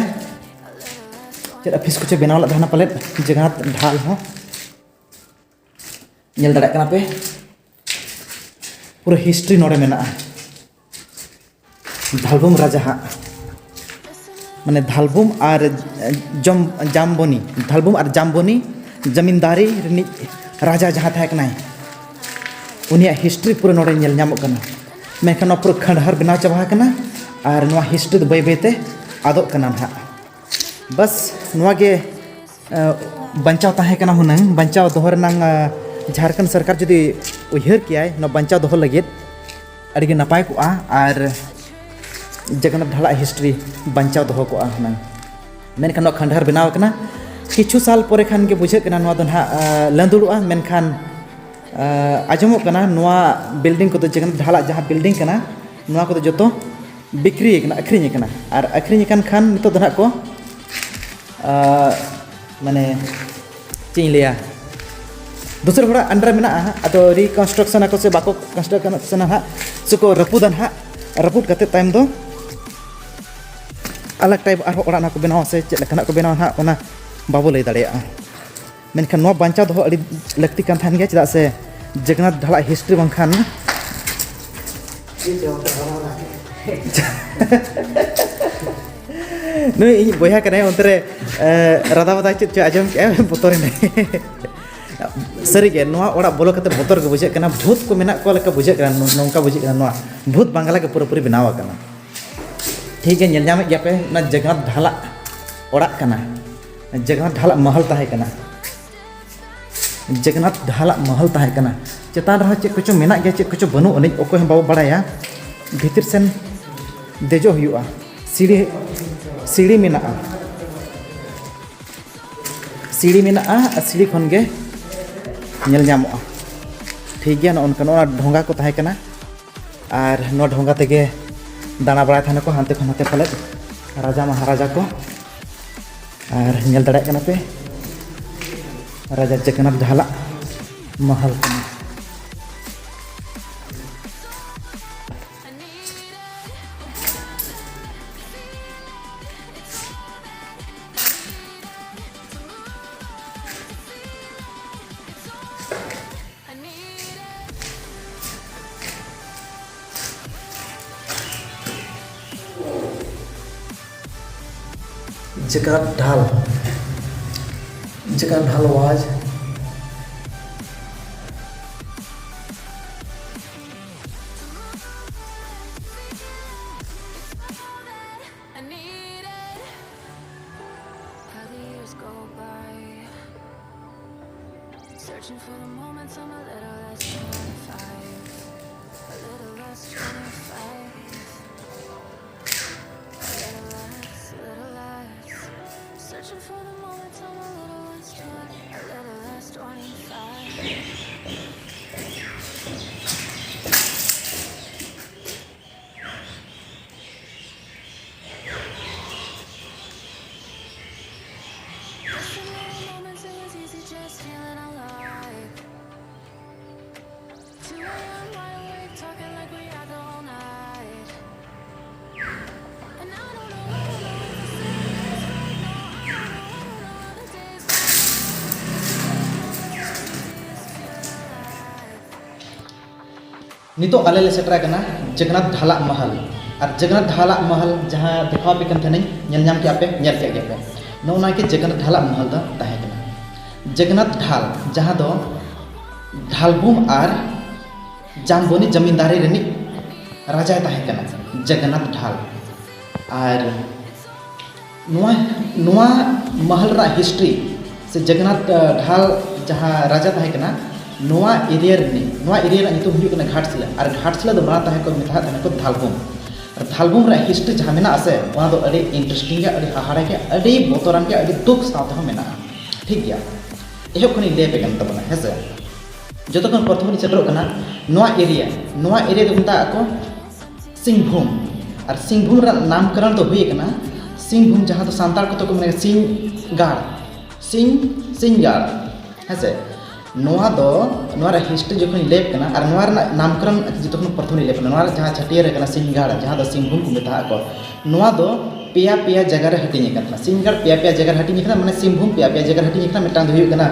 ᱪᱮᱫ ᱚᱯᱷᱤᱥ ᱠᱚᱪᱚ ᱵᱮᱱᱟᱣ ᱞᱮᱫ ᱛᱟᱦᱮᱱᱟ ᱯᱟᱞᱮᱫ ᱡᱚᱜᱚᱱᱱᱟᱛᱷ ᱰᱷᱟᱞ ᱦᱚᱸ᱾ ᱧᱮᱞ ᱫᱟᱲᱮᱭᱟᱜ ᱠᱟᱱᱟ ᱯᱮ, ᱯᱩᱨᱟᱹ ᱦᱤᱥᱴᱨᱤ ᱱᱚᱰᱮ ᱢᱮᱱᱟᱜᱼᱟ᱾ ᱫᱷᱟᱞᱵᱷᱩᱢ ᱨᱟᱡᱟ ᱦᱟᱜ, ᱢᱟᱱᱮ ᱫᱷᱟᱞᱵᱷᱩᱢ ᱟᱨ ᱡᱚᱢ-, ᱡᱟᱢᱵᱚᱱᱤ, ᱫᱷᱟᱞᱵᱷᱩᱢ ᱟᱨ ᱡᱟᱢᱵᱚᱱᱤ ᱡᱟᱢᱤᱱᱫᱟᱨᱤ ᱨᱤᱱᱤᱡ ᱨᱟᱡᱟ ᱡᱟᱦᱟᱸ ᱛᱟᱦᱮᱸ ᱠᱟᱱᱟᱭ, ᱩᱱᱤᱭᱟᱜ ᱦᱤᱥᱴᱨᱤ ᱯᱩᱨᱟᱹ ᱱᱚᱰᱮ ᱧᱮᱞ ᱧᱟᱢᱚᱜ ᱠᱟᱱᱟ᱾ ᱢᱮᱱᱠᱷᱟᱱ ᱱᱚᱣᱟ ᱯᱩᱨᱟᱹ ᱠᱷᱟᱸᱰᱦᱟᱨ ᱵᱮᱱᱟᱣ ᱪᱟᱵᱟ ᱟᱠᱟᱱᱟ ᱟᱨ ᱱᱚᱣᱟ ᱦᱤᱥᱴᱨᱤ ᱫᱚ ᱵᱟᱹᱭ ᱵᱟᱹᱭ ᱛᱮ ᱟᱫᱚᱜ ᱠᱟᱱᱟ ᱱᱟᱦᱟᱜ᱾ ᱵᱟᱥ ᱱᱚᱣᱟ ᱜᱮ, ᱮ, ᱵᱟᱧᱪᱟᱣ ᱛᱟᱦᱮᱸ ᱠᱟᱱᱟ ᱦᱩᱱᱟᱹᱝ, ᱵᱟᱧᱪᱟᱣ ᱫᱚᱦᱚ ᱨᱮᱱᱟᱝ, ᱮ, ᱡᱷᱟᱲᱠᱷᱚᱸᱰ ᱥᱚᱨᱠᱟᱨ ᱡᱩᱫᱤ ᱩᱭᱦᱟᱹᱨ ᱠᱮᱭᱟᱭ ᱱᱚᱣᱟ ᱵᱟᱧᱪᱟᱣ ᱫᱚᱦᱚ ᱞᱟᱹᱜᱤᱫ, ᱟᱹᱰᱤ ᱜᱮ ᱱᱟᱯᱟᱭ ᱠᱚᱜᱼᱟ ᱟᱨ ᱡᱚᱜᱚᱱᱱᱟᱛᱷ ᱰᱷᱟᱞᱟᱜ ᱦᱤᱥᱴᱨᱤ ᱵᱟᱧᱪᱟᱣ ᱫᱚᱦᱚ ᱠᱚᱜᱼᱟ ᱦᱩᱱᱟᱹᱝ᱾ ᱢᱮᱱᱠᱷᱟᱱ ᱱᱚᱣᱟ ᱠᱷᱟᱸᱰᱦᱟᱨ ᱵᱮᱱᱟᱣ ᱟᱠᱟᱱᱟ, ᱠᱤᱪᱷᱩ ᱥᱟᱞ ᱯᱚᱨᱮ ᱠᱷᱟᱱ ᱜᱮ ᱵᱩᱡᱷᱟᱹᱜ ᱠᱟᱱᱟ ᱱᱚᱣᱟ ᱫᱚ ᱱᱟᱦᱟᱜ, ᱮ, ᱞᱟᱹᱸᱫᱩᱲᱚᱜᱼᱟ᱾ ᱢᱮᱱᱠᱷᱟᱱ, ᱮ, ᱟᱸᱡᱚᱢᱚᱜ ᱠᱟᱱᱟ ᱱᱚᱣᱟ ᱵᱤᱞᱰᱤᱝ ᱠᱚᱫᱚ, ᱡᱚᱜᱚᱱᱱᱟᱛᱷ ᱰᱷᱟᱞᱟᱜ ᱡᱟᱦᱟᱸ ᱵᱤᱞᱰᱤᱝ ᱠᱟᱱᱟ, ᱱᱚᱣᱟ ᱠᱚᱫᱚ ᱡᱚᱛᱚ ᱵᱤᱠᱨᱤ ᱟᱠᱟᱱᱟ, ᱟᱹᱠᱷᱨᱤᱧ ᱟᱠᱟᱱᱟ᱾ ᱟᱨ ᱟᱹᱠᱷᱨᱤᱧ ᱟᱠᱟᱱ ᱠᱷᱟᱱ ᱱᱤᱛᱚᱜ ᱫᱚ ᱱᱟᱦᱟᱜ ᱠᱚ, ᱟ, ᱢᱟᱱᱮ ᱪᱮᱫ ᱤᱧ ᱞᱟᱹᱭᱟ, ᱫᱩᱥᱨᱟᱹ ᱦᱚᱲᱟᱜ under ᱨᱮ ᱢᱮᱱᱟᱜᱼᱟ ᱦᱟᱸᱜ, ᱟᱫᱚ reconstruction ᱟᱠᱚ ᱥᱮ ᱵᱟᱠᱚ construction ᱟᱠᱚ ᱥᱮ ᱱᱟᱦᱟᱜ, ᱥᱮᱠᱚ ᱨᱟᱹᱯᱩᱫᱟ ᱱᱟᱦᱟᱜ, ᱨᱟᱹᱯᱩᱫ ᱠᱟᱛᱮ ᱛᱟᱭᱚᱢ ᱫᱚ ᱟᱞᱟᱜᱽ type ᱟᱨᱦᱚᱸ ᱚᱲᱟᱜ ᱱᱟᱦᱟᱜ ᱠᱚ ᱵᱮᱱᱟᱣᱟ ᱥᱮ ᱪᱮᱫ ᱞᱮᱠᱟᱱᱟᱜ ᱠᱚ ᱵᱮᱱᱟᱣᱟ ᱱᱟᱦᱟᱜ, ᱚᱱᱟ ᱵᱟᱵᱚ ᱞᱟᱹᱭ ᱫᱟᱲᱮᱭᱟᱜᱼᱟ᱾ ᱢᱮᱱᱠᱷᱟᱱ ᱱᱚᱣᱟ ᱵᱟᱧᱪᱟᱣ ᱫᱚᱦᱚ ᱟᱹᱰᱤ ᱞᱟᱹᱠᱛᱤ ᱠᱟᱱ ᱛᱟᱦᱮᱱ ᱜᱮᱭᱟ, ᱪᱮᱫᱟᱜ ᱥᱮ ᱡᱚᱜᱚᱱᱱᱟᱛᱷ ᱰᱷᱟᱞᱟᱜ history ᱵᱟᱝᱠᱷᱟᱱ ᱱᱩᱭ ᱤᱧ ᱵᱚᱭᱦᱟ ᱠᱟᱱᱟᱭ, ᱚᱱᱛᱮ ᱨᱮ, ᱮ, ᱨᱟᱫᱟ ᱵᱟᱫᱟ ᱪᱮᱫ ᱪᱚ ᱟᱸᱡᱚᱢ ᱠᱮᱜᱼᱟ, ᱵᱚᱛᱚᱨ ᱮᱱᱟᱭ᱾ ᱥᱟᱹᱨᱤᱜᱮ, ᱱᱚᱣᱟ ᱚᱲᱟᱜ ᱵᱚᱞᱚ ᱠᱟᱛᱮ ᱵᱚᱛᱚᱨ ᱜᱮ ᱵᱩᱡᱷᱟᱹᱜ ᱠᱟᱱᱟ, ᱵᱷᱩᱛ ᱠᱚ ᱢᱮᱱᱟᱜ ᱠᱚᱣᱟ ᱞᱮᱠᱟ ᱵᱩᱡᱷᱟᱹᱜ ᱠᱟᱱᱟ, ᱱᱚ-, ᱱᱚᱝᱠᱟ ᱵᱩᱡᱷᱟᱹᱜ ᱠᱟᱱᱟ, ᱱᱚᱣᱟ ᱵᱷᱩᱛ ᱵᱟᱝᱞᱟ ᱜᱮ ᱯᱩᱨᱟᱹᱯᱩᱨᱤ ᱵᱮᱱᱟᱣ ᱟᱠᱟᱱᱟ᱾ ᱴᱷᱤᱠ ᱜᱮ, ᱧᱮᱞ ᱧᱟᱢᱮᱫ ᱜᱮᱭᱟ ᱯᱮ, ᱚᱱᱟ ᱡᱚᱜᱚᱱᱱᱟᱛᱷ ᱰᱷᱟᱞᱟᱜ ᱚᱲᱟᱜ ᱠᱟᱱᱟ, ᱡᱚᱜᱚᱱᱱᱟᱛᱷ ᱰᱷᱟᱞᱟᱜ ᱢᱚᱦᱚᱞ ᱛᱟᱦᱮᱸ ᱠᱟᱱᱟ᱾ ᱡᱚᱜᱚᱱᱱᱟᱛᱷ ᱰᱷᱟᱞᱟᱜ ᱢᱚᱦᱚᱞ ᱛᱟᱦᱮᱸ ᱠᱟᱱᱟ᱾ ᱪᱮᱛᱟᱱ ᱨᱮᱦᱚᱸ ᱪᱮᱫ ᱠᱚᱪᱚ ᱢᱮᱱᱟᱜ ᱜᱮᱭᱟ, ᱪᱮᱫ ᱠᱚᱪᱚ ᱵᱟᱹᱱᱩᱜ ᱟᱹᱱᱤᱡ, ᱚᱠᱚᱭ ᱦᱚᱸ ᱵᱟᱵᱚ ᱵᱟᱲᱟᱭᱟ᱾ ᱵᱷᱤᱛᱤᱨ ᱥᱮᱱ ᱫᱮᱡᱚᱜ ᱦᱩᱭᱩᱜᱼᱟ᱾ ᱥᱤᱲᱤ, ᱥᱤᱲᱤ ᱢᱮᱱᱟᱜᱼᱟ, ᱥᱤᱲᱤ ᱢᱮᱱᱟᱜᱼᱟ ᱟᱨ ᱥᱤᱲᱤ ᱠᱷᱚᱱ ᱜᱮ ᱧᱮᱞ ᱧᱟᱢᱚᱜᱼᱟ᱾ ᱴᱷᱤᱠ ᱜᱮᱭᱟ, ᱱᱚᱜᱼᱚ ᱱᱚᱝᱠᱟ ᱱᱚᱣᱟ ᱰᱷᱚᱸᱜᱟ ᱠᱚ ᱛᱟᱦᱮᱸ ᱠᱟᱱᱟ᱾ ᱟᱨ ᱱᱚᱣᱟ ᱰᱷᱚᱸᱜᱟ ᱛᱮᱜᱮ ᱫᱟᱬᱟ ᱵᱟᱲᱟᱭ ᱛᱟᱦᱮᱱᱟᱠᱚ ᱦᱟᱱᱛᱮ ᱠᱷᱚᱱ ᱱᱟᱛᱮ ᱯᱟᱞᱮᱫ ᱨᱟᱡᱟ ᱢᱟᱦᱟᱨᱟᱡᱟ ᱠᱚ᱾ ᱟᱨ ᱧᱮᱞ ᱫᱟᱲᱮᱭᱟᱜ ᱠᱟᱱᱟ ᱯᱮ, ᱨᱟᱡᱟ ᱡᱚᱜᱚᱱᱱᱟᱛᱷ ᱰᱷᱟᱞᱟᱜ ᱢᱚᱦᱚᱞ ᱠᱟᱱᱟ᱾ Jagannath ᱰᱷᱟᱞ, Jagannath ᱰᱷᱟᱞ ᱣᱟᱡᱽ᱾ I need it. How the years go by. Searching for the moments I'm a little less twenty-five. A little less twenty-five. A little less, a little less. Searching for the moments I'm a little less twenty, a little less twenty-five. Just a little moments, it was easy just feeling alive. ᱱᱤᱛᱚᱜ ᱟᱞᱮ ᱞᱮ ᱥᱮᱴᱮᱨ ᱟᱠᱟᱱᱟ ᱡᱚᱜᱚᱱᱱᱟᱛᱷ ᱰᱷᱟᱞᱟᱜ ᱢᱚᱦᱚᱞ᱾ ᱟᱨ ᱡᱚᱜᱚᱱᱱᱟᱛᱷ ᱰᱷᱟᱞᱟᱜ ᱢᱚᱦᱚᱞ ᱡᱟᱦᱟᱸ ᱫᱮᱠᱷᱟᱣ ᱟᱯᱮ ᱠᱟᱱ ᱛᱟᱦᱮᱱᱟᱹᱧ, ᱧᱮᱞ ᱧᱟᱢ ᱠᱮᱫᱼᱟ ᱯᱮ, ᱧᱮᱞ ᱠᱮᱫ ᱜᱮᱭᱟ ᱯᱮ᱾ ᱱᱚᱜᱼᱚ ᱱᱚᱣᱟ ᱜᱮ ᱡᱚᱜᱚᱱᱱᱟᱛᱷ ᱰᱷᱟᱞᱟᱜ ᱢᱚᱦᱚᱞ ᱫᱚ ᱛᱟᱦᱮᱸ ᱠᱟᱱᱟ᱾ ᱡᱚᱜᱚᱱᱱᱟᱛᱷ ᱰᱷᱟᱞ, ᱡᱟᱦᱟᱸ ᱫᱚ ᱰᱷᱟᱞᱵᱷᱩᱢ ᱟᱨ ᱡᱟᱢᱵᱚᱱᱤ ᱡᱟᱢᱤᱱᱫᱟᱨᱤ ᱨᱤᱱᱤᱡ ᱨᱟᱡᱟᱭ ᱛᱟᱦᱮᱸ ᱠᱟᱱᱟ, ᱡᱚᱜᱚᱱᱱᱟᱛᱷ ᱰᱷᱟᱞ᱾ ᱟᱨ ᱱᱚᱣᱟ, ᱱᱚᱣᱟ ᱢᱚᱦᱚᱞ ᱨᱮᱱᱟᱜ ᱦᱤᱥᱴᱨᱤ ᱥᱮ ᱡᱚᱜᱚᱱᱱᱟᱛᱷ, ᱟᱸ, ᱰᱷᱟᱞ ᱡᱟᱦᱟᱸ ᱨᱟᱡᱟ ᱛᱟᱦᱮᱸ ᱠᱟᱱᱟ, ᱱᱚᱣᱟ ᱮᱨᱤᱭᱟ ᱨᱤᱱᱤᱡ, ᱱᱚᱣᱟ ᱮᱨᱤᱭᱟ ᱨᱮᱱᱟᱜ ᱧᱩᱛᱩᱢ ᱦᱩᱭᱩᱜ ᱠᱟᱱᱟ ᱜᱷᱟᱴᱥᱤᱞᱟᱹ᱾ ᱟᱨ ᱜᱷᱟᱴᱥᱤᱞᱟᱹ ᱫᱚ ᱢᱟᱲᱟᱝ ᱛᱟᱦᱮᱸ ᱠᱚ ᱢᱮᱛᱟᱜ ᱛᱟᱦᱮᱸ ᱠᱚ ᱫᱷᱟᱞᱵᱷᱩᱢ᱾ ᱟᱨ ᱫᱷᱟᱞᱵᱷᱩᱢ ᱨᱮᱭᱟᱜ ᱦᱤᱥᱴᱨᱤ ᱡᱟᱦᱟᱸ ᱢᱮᱱᱟᱜᱼᱟ ᱥᱮ, ᱚᱱᱟ ᱫᱚ ᱟᱹᱰᱤ ᱤᱱᱴᱟᱨᱮᱥᱴᱤᱝ ᱜᱮᱭᱟ, ᱟᱹᱰᱤ ᱦᱟᱦᱟᱲᱟ ᱜᱮᱭᱟ, ᱟᱹᱰᱤ ᱵᱚᱛᱚᱨᱟᱱ ᱜᱮᱭᱟ, ᱟᱹᱰᱤ ᱫᱩᱠ ᱥᱟᱶ ᱛᱮᱦᱚᱸ ᱢᱮᱱᱟᱜᱼᱟ᱾ ᱴᱷᱤᱠ ᱜᱮᱭᱟ, ᱮᱦᱚᱵ ᱠᱷᱚᱱᱤᱧ ᱞᱟᱹᱭ ᱟᱯᱮ ᱠᱟᱱ ᱛᱟᱵᱚᱱᱟ, ᱦᱮᱸ ᱥᱮ᱾ ᱡᱚᱛᱚ ᱠᱷᱚᱱ ᱯᱨᱚᱛᱷᱚᱢ ᱤᱧ ᱥᱮᱴᱮᱨᱚᱜ ᱠᱟᱱᱟ ᱱᱚᱣᱟ ᱮᱨᱤᱭᱟ, ᱱᱚᱣᱟ ᱮᱨᱤᱭᱟ ᱫᱚ ᱢᱮᱛᱟᱜ ᱟᱠᱚ ᱥᱤᱝᱵᱷᱩᱢ᱾ ᱟᱨ ᱥᱤᱝᱵᱷᱩᱢ ᱨᱮᱱᱟᱜ ᱱᱟᱢᱠᱚᱨᱚᱱ ᱫᱚ ᱦᱩᱭ ᱟᱠᱟᱱᱟ ᱥᱤᱝᱵᱷᱩᱢ, ᱡᱟᱦᱟᱸ ᱫᱚ ᱥᱟᱱᱛᱟᱲ ᱠᱚᱛᱮ ᱠᱚ ᱢᱮᱱᱟ ᱥᱤᱧᱜᱟᱲ, ᱥᱤᱧ, ᱥᱤᱧᱜᱟᱲ, ᱦᱮᱸ ᱥᱮ᱾ ᱱᱚᱣᱟ ᱫᱚ, ᱱᱚᱣᱟ ᱨᱮᱭᱟᱜ ᱦᱤᱥᱴᱨᱤ ᱡᱚᱠᱷᱚᱱᱤᱧ ᱞᱟᱹᱭ ᱟᱯᱮ ᱠᱟᱱᱟ, ᱟᱨ ᱱᱚᱣᱟ ᱨᱮᱱᱟᱜ ᱱᱟᱢᱠᱚᱨᱚᱱ ᱡᱚᱛᱚ ᱠᱷᱚᱱ ᱯᱨᱚᱛᱷᱚᱢ ᱤᱧ ᱞᱟᱹᱭ ᱟᱯᱮ ᱠᱟᱱᱟ, ᱱᱚᱣᱟ ᱨᱮ ᱡᱟᱦᱟᱸ ᱪᱷᱟᱹᱴᱭᱟᱹᱨ ᱟᱠᱟᱱᱟ ᱥᱤᱧᱜᱟᱲ, ᱡᱟᱦᱟᱸ ᱫᱚ ᱥᱤᱝᱵᱷᱩᱢ ᱠᱚ ᱢᱮᱛᱟᱜ ᱠᱚ, ᱱᱚᱣᱟ ᱫᱚ ᱯᱮᱭᱟ ᱯᱮᱭᱟ ᱡᱟᱭᱜᱟ ᱨᱮ ᱦᱟᱹᱴᱤᱧ ᱟᱠᱟᱱ ᱛᱟᱦᱮᱱᱟ᱾ ᱥᱤᱧᱜᱟᱲ ᱯᱮᱭᱟ ᱯᱮᱭᱟ ᱡᱟᱭᱜᱟ ᱨᱮ ᱦᱟᱹᱴᱤᱧ ᱟᱠᱟᱱᱟ, ᱢᱟᱱᱮ ᱥᱤᱝᱵᱷᱩᱢ ᱯᱮᱭᱟ ᱯᱮᱭᱟ ᱡᱟᱭᱜᱟ ᱨᱮ ᱦᱟᱹᱴᱤᱧ ᱟᱠᱟᱱᱟ᱾ ᱢᱤᱫᱴᱟᱝ ᱫᱚ ᱦᱩᱭᱩᱜ ᱠᱟᱱᱟ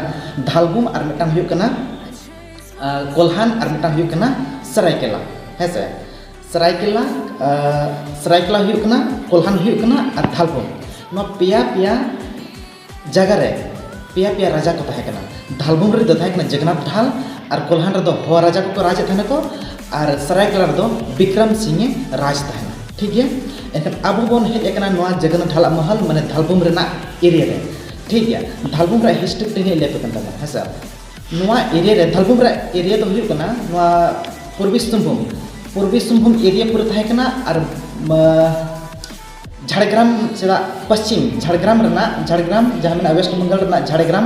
ᱫᱷᱟᱞᱵᱷᱩᱢ, ᱟᱨ ᱢᱤᱫᱴᱟᱝ ᱦᱩᱭᱩᱜ ᱠᱟᱱᱟ, ᱟᱸ, ᱠᱳᱞᱦᱟᱱ, ᱟᱨ ᱢᱤᱫᱴᱟᱝ ᱦᱩᱭᱩᱜ ᱠᱟᱱᱟ ᱥᱟᱨᱟᱭᱠᱮᱞᱟ, ᱦᱮᱸ ᱥᱮ᱾ ᱥᱟᱨᱟᱭᱠᱮᱞᱟ, ᱟᱸ, ᱥᱟᱨᱟᱭᱠᱮᱞᱟ ᱦᱩᱭᱩᱜ ᱠᱟᱱᱟ, ᱠᱳᱞᱦᱟᱱ ᱦᱩᱭᱩᱜ ᱠᱟᱱᱟ, ᱟᱨ ᱫᱷᱟᱞᱵᱷᱩᱢ᱾ ᱱᱚᱣᱟ ᱯᱮᱭᱟ ᱯᱮᱭᱟ ᱡᱟᱭᱜᱟ ᱨᱮ ᱯᱮᱭᱟ ᱯᱮᱭᱟ ᱨᱟᱡᱟ ᱠᱚ ᱛᱟᱦᱮᱸ ᱠᱟᱱᱟ᱾ ᱫᱷᱟᱞᱵᱷᱩᱢ ᱨᱮᱫᱚ ᱛᱟᱦᱮᱸ ᱠᱟᱱᱟ ᱡᱚᱜᱚᱱᱱᱟᱛᱷ ᱰᱷᱟᱞ, ᱟᱨ ᱠᱳᱞᱦᱟᱱ ᱨᱮᱫᱚ ᱦᱚ ᱨᱟᱡᱟ ᱠᱚᱠᱚ ᱨᱟᱡᱽ ᱮᱫ ᱛᱟᱦᱮᱱᱟ ᱠᱚ, ᱟᱨ ᱥᱟᱨᱟᱭᱠᱮᱞᱟ ᱨᱮᱫᱚ ᱵᱤᱠᱨᱚᱢ ᱥᱤᱝ ᱮ ᱨᱟᱡᱽ ᱛᱟᱦᱮᱱᱟ᱾ ᱴᱷᱤᱠ ᱜᱮᱭᱟ, ᱮᱱᱠᱷᱟᱱ ᱟᱵᱚ ᱵᱚᱱ ᱦᱮᱡ ᱟᱠᱟᱱᱟ ᱱᱚᱣᱟ ᱡᱚᱜᱚᱱᱱᱟᱛᱷ ᱰᱷᱟᱞᱟᱜ ᱢᱚᱦᱚᱞ, ᱢᱟᱱᱮ ᱫᱷᱟᱞᱵᱷᱩᱢ ᱨᱮᱱᱟᱜ ᱮᱨᱤᱭᱟ ᱨᱮ᱾ ᱴᱷᱤᱠ ᱜᱮᱭᱟ, ᱫᱷᱟᱞᱵᱷᱩᱢ ᱨᱮᱭᱟᱜ ᱦᱤᱥᱴᱨᱤ ᱠᱟᱹᱴᱤᱡ ᱤᱧ ᱞᱟᱹᱭ ᱟᱯᱮ ᱠᱟᱱ ᱛᱟᱵᱚᱱᱟ, ᱦᱮᱸ ᱥᱮ᱾ ᱱᱚᱣᱟ ᱮᱨᱤᱭᱟ ᱨᱮ, ᱫᱷᱟᱞᱵᱷᱩᱢ ᱨᱮᱭᱟᱜ ᱮᱨᱤᱭᱟ ᱫᱚ ᱦᱩᱭᱩᱜ ᱠᱟᱱᱟ ᱱᱚᱣᱟ ᱯᱩᱨᱵᱤ ᱥᱤᱝᱵᱷᱩᱢ, ᱯᱩᱨᱵᱤ ᱥᱤᱝᱵᱷᱩᱢ ᱮᱨᱤᱭᱟ ᱯᱩᱨᱟᱹ ᱛᱟᱦᱮᱸ ᱠᱟᱱᱟ᱾ ᱟᱨ, ᱢᱟ, ᱡᱷᱟᱲᱜᱨᱟᱢ, ᱪᱮᱫᱟᱜ ᱯᱚᱥᱪᱤᱢ ᱡᱷᱟᱲᱜᱨᱟᱢ ᱨᱮᱱᱟᱜ, ᱡᱷᱟᱲᱜᱨᱟᱢ ᱡᱟᱦᱟᱸ ᱢᱮᱱᱟᱜᱼᱟ ᱳᱭᱮᱥᱴ ᱵᱮᱝᱜᱚᱞ ᱨᱮᱱᱟᱜ ᱡᱷᱟᱲᱜᱨᱟᱢ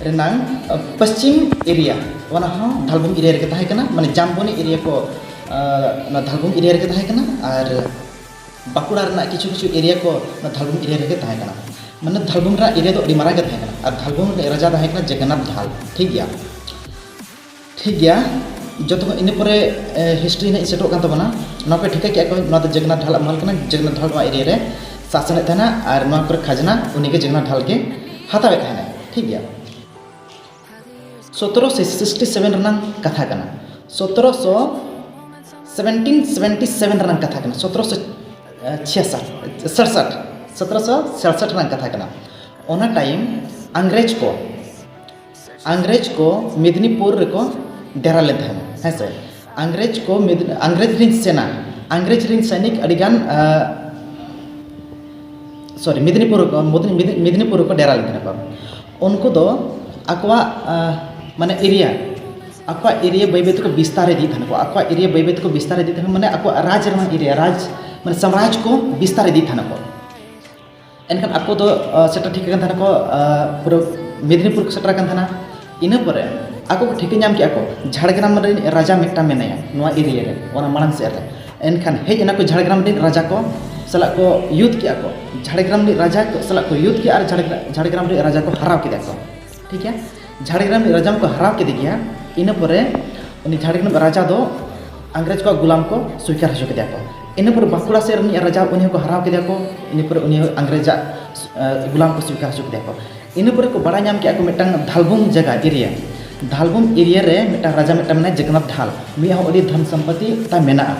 ᱨᱮᱱᱟᱝ, ᱟᱹ, ᱯᱚᱥᱪᱤᱢ ᱮᱨᱤᱭᱟ, ᱚᱱᱟ ᱦᱚᱸ ᱫᱷᱟᱞᱵᱷᱩᱢ ᱮᱨᱤᱭᱟ ᱨᱮᱜᱮ ᱛᱟᱦᱮᱸ ᱠᱟᱱᱟ, ᱢᱟᱱᱮ ᱡᱟᱢᱵᱚᱱᱤ ᱮᱨᱤᱭᱟ ᱠᱚ, ᱟᱹ, ᱚᱱᱟ ᱫᱷᱟᱞᱵᱷᱩᱢ ᱮᱨᱤᱭᱟ ᱨᱮᱜᱮ ᱛᱟᱦᱮᱸ ᱠᱟᱱᱟ᱾ ᱟᱨ ᱵᱟᱸᱠᱩᱲᱟ ᱨᱮᱱᱟᱜ ᱠᱤᱪᱷᱩ ᱠᱤᱪᱷᱩ ᱮᱨᱤᱭᱟ ᱠᱚ ᱚᱱᱟ ᱫᱷᱟᱞᱵᱷᱩᱢ ᱮᱨᱤᱭᱟ ᱨᱮᱜᱮ ᱛᱟᱦᱮᱸ ᱠᱟᱱᱟ᱾ ᱢᱟᱱᱮ ᱫᱷᱟᱞᱵᱷᱩᱢ ᱨᱮᱱᱟᱜ ᱮᱨᱤᱭᱟ ᱫᱚ ᱟᱹᱰᱤ ᱢᱟᱨᱟᱝ ᱜᱮ ᱛᱟᱦᱮᱸ ᱠᱟᱱᱟ᱾ ᱟᱨ ᱫᱷᱟᱞᱵᱷᱩᱢ ᱨᱤᱱᱤᱡ ᱨᱟᱡᱟ ᱛᱟᱦᱮᱸ ᱠᱟᱱᱟ ᱡᱚᱜᱚᱱᱱᱟᱛᱷ ᱰᱷᱟᱞ᱾ ᱴᱷᱤᱠ ᱜᱮᱭᱟ, ᱴᱷᱤᱠ ᱜᱮᱭᱟ᱾ ᱡᱚᱛᱚ ᱠᱷᱚᱱ ᱤᱱᱟᱹ ᱯᱚᱨᱮ, ᱮ, ᱦᱤᱥᱴᱨᱤ ᱱᱟᱜ ᱤᱧ ᱥᱮᱴᱮᱨᱚᱜ ᱠᱟᱱ ᱛᱟᱵᱚᱱᱟ᱾ ᱱᱚᱣᱟ ᱯᱮ ᱴᱷᱤᱠᱟᱹ ᱠᱮᱜᱼᱟ ᱠᱚ, ᱱᱚᱣᱟ ᱫᱚ ᱡᱚᱜᱚᱱᱱᱟᱛᱷ ᱰᱷᱟᱞᱟᱜ ᱢᱚᱦᱚᱞ ᱠᱟᱱᱟ᱾ ᱡᱚᱜᱚᱱᱱᱟᱛᱷ ᱰᱷᱟᱞ ᱱᱚᱣᱟ ᱮᱨᱤᱭᱟ ᱨᱮ ᱥᱟᱥᱚᱱᱮᱫ ᱛᱟᱦᱮᱱᱟ, ᱟᱨ ᱱᱚᱣᱟ ᱠᱚᱨᱮ ᱠᱷᱟᱡᱽᱱᱟ ᱩᱱᱤᱜᱮ ᱡᱚᱜᱚᱱᱱᱟᱛᱷ ᱰᱷᱟᱞ ᱜᱮ ᱦᱟᱛᱟᱣᱮᱫ ᱛᱟᱦᱮᱱᱟ᱾ ᱴᱷᱤᱠ ᱜᱮᱭᱟ, ᱥᱚᱛᱨᱚ ᱥᱚ ᱥᱤᱠᱥᱴᱤ ᱥᱮᱵᱷᱮᱱ ᱨᱮᱱᱟᱝ ᱠᱟᱛᱷᱟ ᱠᱟᱱᱟ᱾ ᱥᱚᱛᱨᱚ ᱥᱚ ᱥᱮᱵᱷᱮᱱᱴᱤᱱ ᱥᱮᱵᱷᱮᱱᱴᱤ ᱥᱮᱵᱷᱮᱱ ᱨᱮᱱᱟᱜ ᱠᱟᱛᱷᱟ ᱠᱟᱱᱟ, ᱥᱚᱛᱨᱚᱥᱚ ᱪᱷᱤᱭᱟᱥᱟᱴ, ᱥᱟᱲᱥᱟᱴ, ᱥᱚᱛᱨᱚᱥᱚ ᱥᱟᱲᱥᱟᱴ ᱨᱮᱱᱟᱜ ᱠᱟᱛᱷᱟ ᱠᱟᱱᱟ᱾ ᱚᱱᱟ ᱴᱟᱭᱤᱢ ᱤᱝᱨᱮᱡᱽ ᱠᱚ, ᱤᱝᱨᱮᱡᱽ ᱠᱚ ᱢᱮᱫᱽᱱᱤᱯᱩᱨ ᱨᱮᱠᱚ ᱰᱮᱨᱟ ᱞᱮᱱ ᱛᱟᱦᱮᱱᱟ, ᱦᱮᱸ ᱥᱮ᱾ ᱤᱝᱨᱮᱡᱽ ᱠᱚ ᱢᱮᱫᱽ-, ᱤᱝᱨᱮᱡᱽ ᱨᱮᱱ ᱥᱮᱱᱟ, ᱤᱝᱨᱮᱡᱽ ᱨᱮᱱ ᱥᱚᱭᱱᱤᱠ ᱟᱹᱰᱤᱜᱟᱱ, ᱟᱸ, ᱥᱚᱨᱤ, ᱢᱮᱫᱽᱱᱤᱯᱩᱨ ᱨᱮᱠᱚ, ᱢᱮᱫᱽᱱᱤ-, ᱢᱮᱫᱽᱱᱤᱯᱩᱨ ᱨᱮᱠᱚ ᱰᱮᱨᱟ ᱞᱮᱱ ᱛᱟᱦᱮᱱᱟ ᱠᱚ᱾ ᱩᱱᱠᱩ ᱫᱚ ᱟᱠᱚᱣᱟᱜ, ᱟᱸ, ᱢᱟᱱᱮ ᱮᱨᱤᱭᱟ, ᱟᱠᱚᱣᱟᱜ ᱮᱨᱤᱭᱟ ᱵᱟᱹᱭ ᱵᱟᱹᱭ ᱛᱮᱠᱚ ᱵᱤᱥᱛᱟᱨ ᱤᱫᱤᱭᱮᱫ ᱛᱟᱦᱮᱱᱟ ᱠᱚ, ᱟᱠᱚᱣᱟᱜ ᱮᱨᱤᱭᱟ ᱵᱟᱹᱭ ᱵᱟᱹᱭ ᱛᱮᱠᱚ ᱵᱤᱥᱛᱟᱨ ᱤᱫᱤᱭᱮᱫ ᱛᱟᱦᱮᱱᱟ, ᱢᱟᱱᱮ ᱟᱠᱚᱣᱟᱜ ᱨᱟᱡᱽ ᱨᱮᱱᱟᱜ ᱮᱨᱤᱭᱟ, ᱨᱟᱡᱽ, ᱢᱟᱱᱮ ᱥᱟᱢᱨᱟᱡᱽ ᱠᱚ ᱵᱤᱥᱛᱟᱨ ᱤᱫᱤᱭᱮᱫ ᱛᱟᱦᱮᱱᱟ ᱠᱚ᱾ ᱮᱱᱠᱷᱟᱱ ᱟᱠᱚ ᱫᱚ, ᱟᱸ, ᱥᱮᱴᱮᱨ ᱴᱷᱤᱠ ᱟᱠᱟᱱ ᱛᱟᱦᱮᱱᱟ ᱠᱚ, ᱟᱸ, ᱯᱩᱨᱟᱹ ᱢᱮᱫᱽᱱᱤᱯᱩᱨ ᱠᱚ ᱥᱮᱴᱮᱨ ᱟᱠᱟᱱ ᱛᱟᱦᱮᱱᱟ᱾ ᱤᱱᱟᱹ ᱯᱚᱨᱮ ᱟᱠᱚ ᱠᱚ ᱴᱷᱤᱠᱟᱹ ᱧᱟᱢ ᱠᱮᱜᱼᱟ ᱠᱚ, ᱡᱷᱟᱲᱜᱨᱟᱢ ᱨᱮᱱ ᱨᱟᱡᱟ ᱢᱤᱫᱴᱟᱝ ᱢᱮᱱᱟᱭᱟ ᱱᱚᱣᱟ ᱮᱨᱤᱭᱟ ᱨᱮ, ᱚᱱᱟ ᱢᱟᱲᱟᱝ ᱥᱮᱫ ᱨᱮ᱾ ᱮᱱᱠᱷᱟᱱ ᱦᱮᱡ ᱮᱱᱟ ᱠᱚ ᱡᱷᱟᱲᱜᱨᱟᱢ ᱨᱮᱱ ᱨᱟᱡᱟ ᱠᱚ ᱥᱟᱞᱟᱜ ᱠᱚ ᱭᱩᱫᱷ ᱠᱮᱜᱼᱟ ᱠᱚ, ᱡᱷᱟᱲᱜᱨᱟᱢ ᱨᱮᱱ ᱨᱟᱡᱟ ᱠᱚ ᱥᱟᱞᱟᱜ ᱠᱚ ᱭᱩᱫᱷ ᱠᱮᱜᱼᱟ ᱟᱨ ᱡᱷᱟᱲᱜᱨᱟ-, ᱡᱷᱟᱲᱜᱨᱟᱢ ᱨᱮᱱ ᱨᱟᱡᱟ ᱠᱚ ᱦᱟᱨᱟᱣ ᱠᱮᱫᱟ ᱠᱚ, ᱴᱷᱤᱠ ᱜᱮᱭᱟ᱾ ᱡᱷᱟᱲᱜᱨᱟᱢ ᱨᱮᱱ ᱨᱟᱡᱟ ᱠᱚ ᱦᱟᱨᱟᱣ ᱠᱮᱫᱮ ᱜᱮᱭᱟ᱾ ᱤᱱᱟᱹ ᱯᱚᱨᱮ ᱩᱱᱤ ᱡᱷᱟᱲᱜᱨᱟᱢ ᱨᱟᱡᱟ ᱫᱚ ᱤᱝᱨᱮᱡᱽ ᱠᱚᱣᱟᱜ ᱜᱩᱞᱟᱢ ᱠᱚ ᱥᱣᱤᱠᱟᱨ ᱦᱚᱪᱚ ᱠᱮᱫᱮᱭᱟ ᱠᱚ᱾ ᱤᱱᱟᱹ ᱯᱚᱨᱮ ᱵᱟᱸᱠᱩᱲᱟ ᱥᱮᱫ ᱨᱤᱱᱤᱡ ᱨᱟᱡᱟ, ᱩᱱᱤ ᱦᱚᱸᱠᱚ ᱦᱟᱨᱟᱣ ᱠᱮᱫᱮᱭᱟ ᱠᱚ᱾ ᱤᱱᱟᱹ ᱯᱚᱨᱮ ᱩᱱᱤ ᱦᱚᱸ ᱤᱝᱨᱮᱡᱟᱜ, ᱮ, ᱜᱩᱞᱟᱢ ᱠᱚ ᱥᱣᱤᱠᱟᱨ ᱦᱚᱪᱚ ᱠᱮᱫᱮᱭᱟ ᱠᱚ᱾ ᱤᱱᱟᱹ ᱯᱚᱨᱮ ᱠᱚ ᱵᱟᱲᱟᱭ ᱧᱟᱢ ᱠᱮᱜᱼᱟ ᱠᱚ ᱢᱤᱫᱴᱟᱝ ᱫᱷᱟᱞᱵᱷᱩᱢ ᱡᱟᱭᱜᱟ ᱮᱨᱤᱭᱟ, ᱫᱷᱟᱞᱵᱷᱩᱢ ᱮᱨᱤᱭᱟ ᱨᱮ ᱢᱤᱫᱴᱟᱝ ᱨᱟᱡᱟ ᱢᱤᱫᱴᱟᱝ ᱢᱮᱱᱟᱭᱟ, ᱡᱚᱜᱚᱱᱱᱟᱛᱷ ᱰᱷᱟᱞ, ᱩᱱᱤᱭᱟᱜ ᱦᱚᱸ ᱟᱹᱰᱤ ᱫᱷᱚᱱ ᱥᱚᱢᱯᱚᱛᱤ ᱛᱟᱭ ᱢᱮᱱᱟᱜᱼᱟ᱾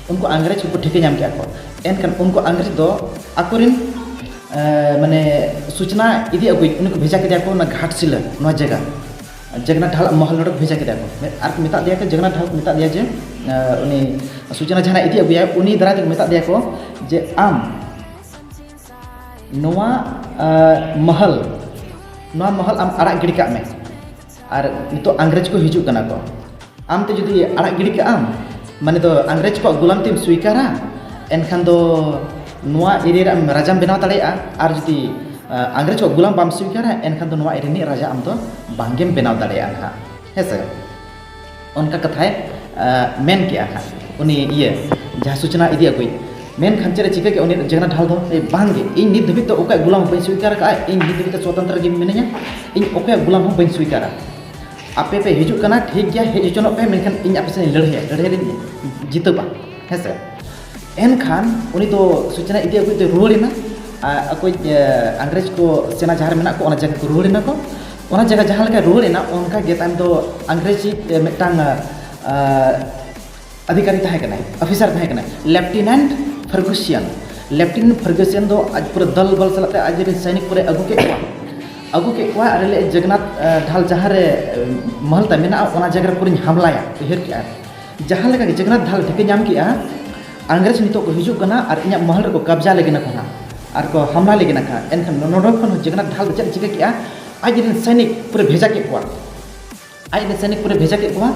ᱩᱱᱠᱩ ᱤᱝᱨᱮᱡᱽ ᱠᱚᱠᱚ ᱴᱷᱤᱠᱟᱹ ᱧᱟᱢ ᱠᱮᱜᱼᱟ ᱠᱚ᱾ ᱮᱱᱠᱷᱟᱱ ᱩᱱᱠᱩ ᱤᱝᱨᱮᱡᱽ ᱫᱚ ᱟᱠᱚᱨᱮᱱ, ᱮ, ᱢᱟᱱᱮ ᱥᱩᱪᱱᱟ ᱤᱫᱤ ᱟᱹᱜᱩᱭ, ᱩᱱᱤ ᱠᱚ ᱵᱷᱮᱡᱟ ᱠᱮᱫᱮᱭᱟ ᱠᱚ ᱚᱱᱟ ᱜᱷᱟᱴᱥᱤᱞᱟᱹ, ᱱᱚᱣᱟ ᱡᱟᱭᱜᱟ᱾ ᱡᱚᱜᱚᱱᱱᱟᱛᱷ ᱰᱷᱟᱞ ᱢᱚᱦᱚᱞ ᱱᱚᱰᱮ ᱠᱚ ᱵᱷᱮᱡᱟ ᱠᱮᱫᱟ ᱠᱚ᱾ ᱟᱨ ᱠᱚ ᱢᱮᱛᱟᱜ ᱫᱮᱭᱟ ᱠᱚ, ᱡᱚᱜᱚᱱᱱᱟᱛᱷ ᱰᱷᱟᱞ ᱠᱚ ᱢᱮᱛᱟᱜ ᱫᱮᱭᱟ ᱡᱮ, ᱮ, ᱩᱱᱤ ᱥᱩᱪᱚᱱᱟ ᱡᱟᱦᱟᱱᱟᱜ ᱤᱫᱤ ᱟᱹᱜᱩᱭᱟ, ᱩᱱᱤ ᱫᱟᱨᱟᱭ ᱛᱮ ᱠᱚ ᱢᱮᱛᱟᱜ ᱫᱮᱭᱟ ᱠᱚ ᱡᱮ, "ᱟᱢ ᱱᱚᱣᱟ, ᱮ, ᱢᱚᱦᱚᱞ, ᱱᱚᱣᱟ ᱢᱚᱦᱚᱞ ᱟᱢ ᱟᱲᱟᱜ ᱜᱤᱰᱤ ᱠᱟᱜ ᱢᱮ᱾ ᱟᱨ ᱱᱤᱛᱚᱜ ᱤᱝᱨᱮᱡᱽ ᱠᱚ ᱦᱤᱡᱩᱜ ᱠᱟᱱᱟ ᱠᱚ᱾ ᱟᱢ ᱛᱮ ᱡᱩᱫᱤ ᱟᱲᱟᱜ ᱜᱤᱰᱤ ᱠᱟᱜ ᱟᱢ, ᱢᱟᱱᱮ ᱫᱚ ᱤᱝᱨᱮᱡᱽ ᱠᱚᱣᱟᱜ ᱜᱩᱞᱟᱢ ᱛᱮᱢ ᱥᱣᱤᱠᱟᱨᱟ, ᱮᱱᱠᱷᱟᱱ ᱫᱚ ᱱᱚᱣᱟ ᱮᱨᱤᱭᱟ ᱨᱮ ᱟᱢ ᱨᱟᱡᱟᱢ ᱵᱮᱱᱟᱣ ᱫᱟᱲᱮᱭᱟᱜᱼᱟ, ᱟᱨ ᱡᱩᱫᱤ, ᱟ, ᱤᱝᱨᱮᱡᱽ ᱠᱚᱣᱟᱜ ᱜᱩᱞᱟᱢ ᱵᱟᱢ ᱥᱣᱤᱠᱟᱨᱟ, ᱮᱱᱠᱷᱟᱱ ᱫᱚ ᱱᱚᱣᱟ ᱮᱨᱤᱭᱟ ᱨᱤᱱᱤᱡ ᱨᱟᱡᱟ ᱟᱢ ᱫᱚ ᱵᱟᱝᱜᱮᱢ ᱵᱮᱱᱟᱣ ᱫᱟᱲᱮᱭᱟᱜᱼᱟ ᱱᱟᱦᱟᱜ", ᱦᱮᱸ ᱥᱮ? ᱚᱱᱠᱟ ᱠᱟᱛᱷᱟᱭ, ᱟ, ᱢᱮᱱ ᱠᱮᱜᱼᱟ ᱱᱟᱦᱟᱜ ᱩᱱᱤ ᱤᱭᱟᱹ, ᱡᱟᱦᱟᱸ ᱥᱩᱪᱚᱱᱟ ᱤᱫᱤ ᱟᱹᱜᱩᱭ᱾ ᱢᱮᱱᱠᱷᱟᱱ ᱪᱮᱫ ᱮ ᱪᱤᱠᱟᱹ ᱠᱮᱜᱼᱟ ᱩᱱᱤ ᱡᱚᱜᱚᱱᱱᱟᱛᱷ ᱰᱷᱟᱞ ᱫᱚ? "ᱮ, ᱵᱟᱝᱜᱮ, ᱤᱧ ᱱᱤᱛ ᱫᱷᱟᱹᱵᱤᱡ ᱛᱮ ᱚᱠᱚᱭᱟᱜ ᱜᱩᱞᱟᱢ ᱦᱚᱸ ᱵᱟᱹᱧ ᱥᱣᱤᱠᱟᱨ ᱟᱠᱟᱫᱼᱟ, ᱤᱧ ᱱᱤᱛ ᱫᱷᱟᱹᱵᱤᱡ ᱛᱮ ᱥᱚᱛᱚᱱᱛᱨᱚ ᱜᱮ ᱢᱤᱱᱟᱹᱧᱟ, ᱤᱧ ᱚᱠᱚᱭᱟᱜ ᱜᱩᱞᱟᱢ ᱦᱚᱸ ᱵᱟᱹᱧ ᱥᱣᱤᱠᱟᱨᱟ᱾ ᱟᱯᱮ ᱯᱮ ᱦᱤᱡᱩᱜ ᱠᱟᱱᱟ, ᱴᱷᱤᱠ ᱜᱮᱭᱟ, ᱦᱮᱡ ᱦᱚᱪᱚᱱᱚᱜ ᱯᱮ, ᱢᱮᱱᱠᱷᱟᱱ ᱤᱧ ᱟᱯᱮ ᱥᱟᱶ ᱤᱧ ᱞᱟᱹᱲᱦᱟᱹᱭᱟ, ᱞᱟᱹᱲᱦᱟᱹᱭ ᱨᱤᱧ ᱡᱤᱛᱟᱹᱣᱟ", ᱦᱮᱸ ᱥᱮ? ᱮᱱᱠᱷᱟᱱ ᱩᱱᱤ ᱫᱚ ᱥᱩᱪᱚᱱᱟ ᱤᱫᱤ ᱟᱹᱜᱩ ᱛᱮ ᱨᱩᱣᱟᱹᱲ ᱮᱱᱟ᱾ ᱟᱨ ᱟᱠᱚᱭᱤᱡ, ᱮ, ᱤᱝᱨᱮᱡᱽ ᱠᱚ ᱥᱮᱱᱟ ᱡᱟᱦᱟᱸ ᱨᱮ ᱢᱮᱱᱟᱜ ᱠᱚ, ᱚᱱᱟ ᱡᱟᱭᱜᱟ ᱠᱚ ᱨᱩᱣᱟᱹᱲ ᱮᱱᱟ ᱠᱚ᱾ ᱚᱱᱟ ᱡᱟᱭᱜᱟ ᱡᱟᱦᱟᱸ ᱞᱮᱠᱟ ᱨᱩᱣᱟᱹᱲ ᱮᱱᱟ, ᱚᱱᱠᱟ ᱜᱮ ᱛᱟᱭᱚᱢ ᱫᱚ ᱤᱝᱨᱮᱡᱽ, ᱮ, ᱢᱤᱫᱴᱟᱝ, ᱮ, ᱚᱫᱷᱤᱠᱟᱨᱤ ᱛᱟᱦᱮᱸ ᱠᱟᱱᱟᱭ, ᱚᱯᱷᱤᱥᱟᱨ ᱛᱟᱦᱮᱸ ᱠᱟᱱᱟᱭ, ᱞᱮᱯᱴᱤᱱᱮᱱᱴ ᱯᱷᱟᱨᱜᱩᱥᱤᱭᱟᱱ᱾ ᱞᱮᱯᱴᱤᱱᱮᱱᱴ ᱯᱷᱟᱨᱜᱩᱥᱤᱭᱟᱱ ᱫᱚ ᱟᱡ ᱯᱩᱨᱟᱹ ᱫᱚᱞ ᱵᱚᱞ ᱥᱟᱞᱟᱜ ᱛᱮ ᱟᱡ ᱨᱮᱱ ᱥᱚᱭᱱᱤᱠ ᱯᱩᱨᱟᱹ ᱟᱹᱜᱩ ᱠᱮᱫ ᱠᱚᱣᱟ᱾ ᱟᱹᱜᱩ ᱠᱮᱫ ᱠᱚᱣᱟ ᱟᱨ ᱞᱟᱹᱭᱮᱫ, "ᱡᱚᱜᱚᱱᱱᱟᱛᱷ ᱰᱷᱟᱞ ᱡᱟᱦᱟᱸ ᱨᱮ ᱢᱚᱦᱚᱞ ᱛᱟᱭ ᱢᱮᱱᱟᱜᱼᱟ, ᱚᱱᱟ ᱡᱟᱭᱜᱟ ᱨᱮ ᱯᱩᱨᱟᱹᱧ ᱦᱟᱢᱞᱟᱭᱟ", ᱩᱭᱦᱟᱹᱨ ᱠᱮᱫᱼᱟ᱾ ᱡᱟᱦᱟᱸ ᱞᱮᱠᱟ ᱜᱮ ᱡᱚᱜᱚᱱᱱᱟᱛᱷ ᱰᱷᱟᱞ ᱴᱷᱤᱠᱟᱹ ᱧᱟᱢ ᱠᱮᱫᱼᱟ, ᱤᱝᱨᱮᱡᱽ ᱱᱤᱛᱚᱜ ᱠᱚ ᱦᱤᱡᱩᱜ ᱠᱟᱱᱟ ᱟᱨ ᱤᱧᱟᱹᱜ ᱢᱚᱦᱚᱞ ᱨᱮᱠᱚ ᱠᱟᱵᱽᱡᱟ ᱞᱟᱹᱜᱤᱫ ᱟᱠᱚ ᱦᱟᱸᱜ, ᱟᱨ ᱠᱚ ᱦᱟᱢᱞᱟ ᱞᱟᱹᱜᱤᱫ ᱟᱠᱚ ᱦᱟᱸᱜ᱾ ᱮᱱᱠᱷᱟᱱ ᱱᱚᱰᱮ ᱠᱷᱚᱱ ᱦᱚᱸ ᱡᱚᱜᱚᱱᱱᱟᱛᱷ ᱰᱷᱟᱞ ᱫᱚ ᱪᱮᱫ ᱮ ᱪᱤᱠᱟᱹ ᱠᱮᱫᱼᱟ? ᱟᱡ ᱨᱮᱱ ᱥᱚᱭᱱᱤᱠ ᱯᱩᱨᱟᱹ ᱵᱷᱮᱡᱟ ᱠᱮᱫ ᱠᱚᱣᱟ᱾ ᱟᱡ ᱨᱮᱱ ᱥᱚᱭᱱᱤᱠ ᱯᱩᱨᱟᱹ ᱵᱷᱮᱡᱟ ᱠᱮᱫ ᱠᱚᱣᱟ᱾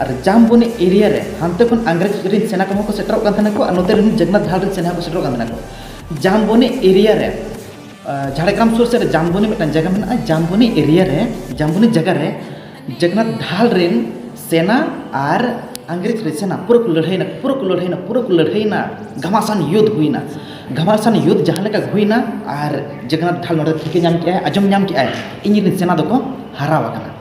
ᱟᱨ ᱡᱟᱢᱵᱚᱱᱤ ᱮᱨᱤᱭᱟ ᱨᱮ, ᱦᱟᱱᱛᱮ ᱠᱷᱚᱱ ᱤᱝᱨᱮᱡᱽ ᱨᱮᱱ ᱥᱮᱱᱟ ᱠᱚᱦᱚᱸ ᱠᱚ ᱥᱮᱴᱮᱨᱚᱜ ᱠᱟᱱ ᱛᱟᱦᱮᱱᱟ ᱠᱚ, ᱟᱨ ᱱᱚᱛᱮ ᱨᱮᱱ ᱡᱚᱜᱚᱱᱱᱟᱛᱷ ᱰᱷᱟᱞ ᱨᱮᱱ ᱥᱮᱱᱟ ᱦᱚᱸ ᱠᱚ ᱥᱮᱴᱮᱨᱚᱜ ᱠᱟᱱ ᱛᱟᱦᱮᱱᱟ ᱠᱚ᱾ ᱡᱟᱢᱵᱚᱱᱤ ᱮᱨᱤᱭᱟ ᱨᱮ, ᱟᱨ, ᱡᱷᱟᱲᱜᱨᱟᱢ ᱥᱩᱨ ᱥᱮᱫ ᱨᱮ ᱡᱟᱢᱵᱚᱱᱤ ᱢᱤᱫᱴᱟᱝ ᱡᱟᱭᱜᱟ ᱢᱮᱱᱟᱜᱼᱟ, ᱡᱟᱢᱵᱚᱱᱤ ᱮᱨᱤᱭᱟ ᱨᱮ, ᱡᱟᱢᱵᱚᱱᱤ ᱡᱟᱭᱜᱟ ᱨᱮ ᱡᱚᱜᱚᱱᱱᱟᱛᱷ ᱰᱷᱟᱞ ᱨᱮᱱ ᱥᱮᱱᱟ ᱟᱨ ᱤᱝᱨᱮᱡᱽ ᱨᱮᱱ ᱥᱮᱱᱟ ᱯᱩᱨᱟᱹ ᱠᱚ ᱞᱟᱹᱲᱦᱟᱹᱭᱱᱟ, ᱯᱩᱨᱟᱹ ᱠᱚ ᱞᱟᱹᱲᱦᱟᱹᱭᱱᱟ, ᱯᱩᱨᱟᱹ ᱠᱚ ᱞᱟᱹᱲᱦᱟᱹᱭᱱᱟ᱾ ᱜᱷᱟᱢᱟᱥᱟᱱ ᱭᱩᱫᱽ ᱦᱩᱭᱱᱟ᱾ ᱜᱷᱟᱢᱟᱥᱟᱱ ᱭᱩᱫᱽ ᱡᱟᱦᱟᱸ ᱞᱮᱠᱟ ᱦᱩᱭᱱᱟ, ᱟᱨ ᱡᱚᱜᱚᱱᱱᱟᱛᱷ ᱰᱷᱟᱞ ᱱᱚᱰᱮ ᱴᱷᱤᱠᱟᱹ ᱧᱟᱢ ᱠᱮᱜᱼᱟᱭ, ᱟᱸᱡᱚᱢ ᱧᱟᱢ ᱠᱮᱜᱼᱟᱭ, ᱤᱧ ᱨᱮᱱ ᱥᱮᱱᱟ ᱫᱚᱠᱚ ᱦᱟᱨᱟᱣ ᱟᱠᱟᱱᱟ,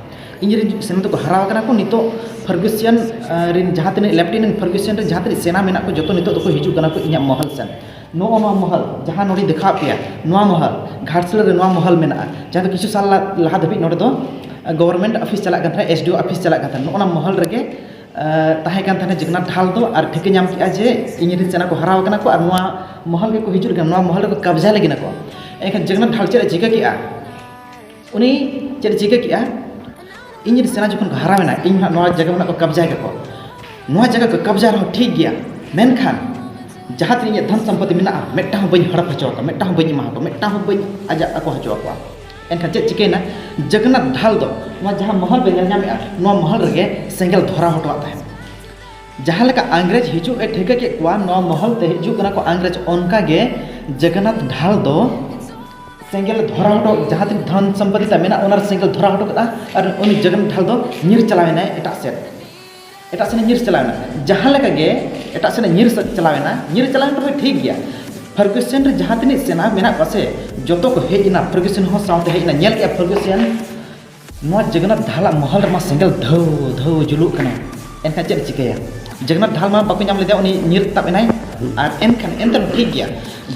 ᱤᱧ ᱨᱮᱱ ᱥᱮᱱᱟ ᱫᱚᱠᱚ ᱦᱟᱨᱟᱣ ᱟᱠᱟᱱᱟ ᱠᱚ᱾ ᱱᱤᱛᱚᱜ ᱯᱷᱟᱨᱜᱩᱥᱤᱭᱟᱱ, ᱟᱸ, ᱨᱮᱱ ᱡᱟᱦᱟᱸ ᱛᱤᱱᱟᱹᱜ ᱞᱮᱯᱴᱤᱱᱮᱱᱴ ᱯᱷᱟᱨᱜᱩᱥᱤᱭᱟᱱ ᱨᱮᱱ ᱡᱟᱦᱟᱸ ᱛᱤᱱᱟᱹᱜ ᱥᱮᱱᱟ ᱢᱮᱱᱟᱜ ᱠᱚ, ᱡᱚᱛᱚ ᱱᱤᱛᱚᱜ ᱫᱚᱠᱚ ᱦᱤᱡᱩᱜ ᱠᱟᱱᱟ ᱠᱚ ᱤᱧᱟᱹᱜ ᱢᱚᱦᱚᱞ ᱥᱮᱱ᱾ ᱱᱚᱜᱼᱚ ᱱᱚᱣᱟ ᱢᱚᱦᱚᱞ, ᱡᱟᱦᱟᱸ ᱱᱚᱰᱮᱧ ᱫᱮᱠᱷᱟᱣ ᱯᱮᱭᱟ, ᱱᱚᱣᱟ ᱢᱚᱦᱚᱞ, ᱜᱷᱟᱴᱥᱤᱞᱟᱹ ᱨᱮ ᱱᱚᱣᱟ ᱢᱚᱦᱚᱞ ᱢᱮᱱᱟᱜᱼᱟ, ᱡᱟᱦᱟᱸ ᱫᱚ ᱠᱤᱪᱷᱩ ᱥᱟᱞ ᱞᱟ-, ᱞᱟᱦᱟ ᱫᱷᱟᱹᱵᱤᱡ ᱱᱚᱰᱮ ᱫᱚ, ᱟᱸ, ᱜᱚᱵᱷᱚᱨᱱᱢᱮᱱᱴ ᱚᱯᱷᱤᱥ ᱪᱟᱞᱟᱜ ᱠᱟᱱ ᱛᱟᱦᱮᱸᱫ, ᱮᱥ ᱰᱤ ᱳ ᱚᱯᱷᱤᱥ ᱪᱟᱞᱟᱜ ᱠᱟᱱ ᱛᱟᱦᱮᱸᱫ᱾ ᱱᱚᱜᱼᱚ ᱱᱚᱣᱟ ᱢᱚᱦᱚᱞ ᱨᱮᱜᱮ ᱟᱸ, ᱛᱟᱦᱮᱸ ᱠᱟᱱ ᱛᱟᱦᱮᱱᱟ ᱡᱚᱜᱚᱱᱱᱟᱛᱷ ᱰᱷᱟᱞ ᱫᱚ, ᱟᱨ ᱴᱷᱤᱠᱟᱹ ᱧᱟᱢ ᱠᱮᱜᱼᱟ ᱡᱮ ᱤᱧ ᱨᱮᱱ ᱥᱮᱱᱟ ᱠᱚ ᱦᱟᱨᱟᱣ ᱟᱠᱟᱱᱟ ᱠᱚ ᱟᱨ ᱱᱚᱣᱟ ᱢᱚᱦᱚᱞ ᱜᱮᱠᱚ ᱦᱤᱡᱩᱜ ᱠᱟᱱᱟ, ᱱᱚᱣᱟ ᱢᱚᱦᱚᱞ ᱨᱮᱠᱚ ᱠᱟᱵᱽᱡᱟ ᱞᱟᱹᱜᱤᱫ ᱟᱠᱚ᱾ ᱮᱱᱠᱷᱟᱱ ᱡᱚᱜᱚᱱᱱᱟᱛᱷ ᱰᱷᱟᱞ ᱪᱮᱫ ᱮ ᱪᱤᱠᱟᱹ ᱠᱮᱜᱼᱟ? ᱩᱱᱤ ᱪᱮᱫ ᱮ ᱪᱤᱠᱟᱹ ᱠᱮᱜᱼᱟ? ᱤᱧ ᱨᱮᱱ ᱥᱮᱱᱟ ᱡᱚᱠᱷᱚᱱ ᱠᱚ ᱦᱟᱨᱟᱣ ᱮᱱᱟ, ᱤᱧ ᱦᱟᱸᱜ ᱱᱚᱣᱟ ᱡᱟᱭᱜᱟ ᱠᱷᱚᱱᱟᱜ ᱠᱚ ᱠᱟᱵᱽᱡᱟᱭ ᱠᱟᱠᱚ, ᱱᱚᱣᱟ ᱡᱟᱭᱜᱟ ᱠᱚ ᱠᱟᱵᱽᱡᱟ ᱨᱮᱦᱚᱸ ᱴᱷᱤᱠ ᱜᱮᱭᱟ, ᱢᱮᱱᱠᱷᱟᱱ ᱡᱟᱦᱟᱸ ᱛᱤᱱᱟᱹᱜ ᱤᱧᱟᱹᱜ ᱫᱷᱚᱱ ᱥᱚᱢᱯᱚᱛᱤ ᱢᱮᱱᱟᱜᱼᱟ, ᱢᱤᱫᱴᱟᱝ ᱦᱚᱸ ᱵᱟᱹᱧ ᱦᱚᱲᱚᱯ ᱦᱚᱪᱚ ᱟᱠᱚᱣᱟ, ᱢᱤᱫᱴᱟᱝ ᱦᱚᱸ ᱵᱟᱹᱧ ᱮᱢᱟ ᱟᱠᱚᱣᱟ, ᱢᱤᱫᱴᱟᱝ ᱦᱚᱸ ᱵᱟᱹᱧ ᱟᱡᱟᱜ ᱟᱠᱚ ᱦᱚᱪᱚ ᱟᱠᱚᱣᱟ᱾ ᱮᱱᱠᱷᱟᱱ ᱪᱮᱫ ᱪᱤᱠᱟᱹᱭᱮᱱᱟ? ᱡᱚᱜᱚᱱᱱᱟᱛᱷ ᱰᱷᱟᱞ ᱫᱚ ᱱᱚᱣᱟ ᱡᱟᱦᱟᱸ ᱢᱚᱦᱚᱞ ᱯᱮ ᱧᱮᱞ ᱧᱟᱢᱮᱫᱼᱟ, ᱱᱚᱣᱟ ᱢᱚᱦᱚᱞ ᱨᱮᱜᱮ ᱥᱮᱸᱜᱮᱞ ᱫᱷᱚᱨᱟᱣ ᱦᱚᱴᱚᱣᱟᱜ ᱛᱟᱦᱮᱸᱫ᱾ ᱡᱟᱦᱟᱸ ᱞᱮᱠᱟ ᱤᱝᱨᱮᱡᱽ ᱦᱤᱡᱩᱜ ᱮ ᱴᱷᱤᱠᱟᱹ ᱠᱮᱫ ᱠᱚᱣᱟ, ᱱᱚᱣᱟ ᱢᱚᱦᱚᱞ ᱛᱮ ᱦᱤᱡᱩᱜ ᱠᱟᱱᱟ ᱠᱚ ᱤᱝᱨᱮᱡᱽ, ᱚᱱᱠᱟ ᱜᱮ ᱡᱚᱜᱚᱱᱱᱟᱛᱷ ᱰᱷᱟᱞ ᱫᱚ ᱥᱮᱸᱜᱮᱞ ᱫᱷᱚᱨᱟᱣ ᱦᱚᱴᱚ, ᱡᱟᱦᱟᱸ ᱛᱤᱱᱟᱹᱜ ᱫᱷᱚᱱ ᱥᱚᱢᱯᱚᱛᱤ ᱛᱟᱭ ᱢᱮᱱᱟᱜ, ᱚᱱᱟ ᱨᱮ ᱥᱮᱸᱜᱮᱞ ᱫᱷᱚᱨᱟᱣ ᱦᱚᱴᱚ ᱠᱟᱫᱟ᱾ ᱟᱨ ᱩᱱᱤ ᱡᱚᱜᱚᱱᱱᱟᱛᱷ ᱰᱷᱟᱞ ᱫᱚ ᱧᱤᱨ ᱪᱟᱞᱟᱣ ᱮᱱᱟᱭ ᱮᱴᱟᱜ ᱥᱮᱫ, ᱮᱴᱟᱜ ᱥᱮᱫ ᱮ ᱧᱤᱨ ᱪᱟᱞᱟᱣ ᱮᱱᱟ᱾ ᱡᱟᱦᱟᱸ ᱞᱮᱠᱟ ᱜᱮ ᱮᱴᱟᱜ ᱥᱮᱫ ᱮ ᱧᱤᱨ ᱥᱮᱫ ᱪᱟᱞᱟᱣ ᱮᱱᱟ, ᱧᱤᱨ ᱪᱟᱞᱟᱣ ᱮᱱ ᱨᱮᱦᱚᱸ ᱴᱷᱤᱠ ᱜᱮᱭᱟ, ᱯᱷᱟᱨᱜᱩᱥᱚᱱ ᱨᱮ ᱡᱟᱦᱟᱸ ᱛᱤᱱᱟᱹᱜ ᱥᱮᱱᱟ ᱢᱮᱱᱟᱜ ᱠᱚᱣᱟ ᱥᱮ, ᱡᱚᱛᱚ ᱠᱚ ᱦᱮᱡ ᱮᱱᱟ, ᱯᱷᱟᱨᱜᱩᱥᱚᱱ ᱦᱚᱸ ᱥᱟᱶᱛᱮ ᱦᱮᱡ ᱮᱱᱟ᱾ ᱧᱮᱞ ᱠᱮᱜᱼᱟ ᱯᱷᱟᱨᱜᱩᱥᱚᱱ, ᱱᱚᱣᱟ ᱡᱚᱜᱚᱱᱱᱟᱛᱷ ᱰᱷᱟᱞᱟᱜ ᱢᱚᱦᱚᱞ ᱨᱮᱢᱟ ᱥᱮᱸᱜᱮᱞ ᱫᱷᱟᱹᱣ ᱫᱷᱟᱹᱣ ᱡᱩᱞᱩᱜ ᱠᱟᱱᱟ, ᱮᱱᱠᱷᱟᱱ ᱪᱮᱫ ᱮ ᱪᱤᱠᱟᱹᱭᱟ? ᱡᱚᱜᱚᱱᱱᱟᱛᱷ ᱰᱷᱟᱞ ᱢᱟ ᱵᱟᱠᱚ ᱧᱟᱢ ᱞᱮᱫᱮᱭᱟ, ᱩᱱᱤ ᱧᱤᱨ ᱛᱟᱵ ᱮᱱᱟᱭ᱾ ᱟᱨ ᱮᱱᱠᱷᱟᱱ ᱮᱱᱛᱮ ᱨᱮᱦᱚᱸ ᱴᱷᱤᱠ ᱜᱮᱭᱟ,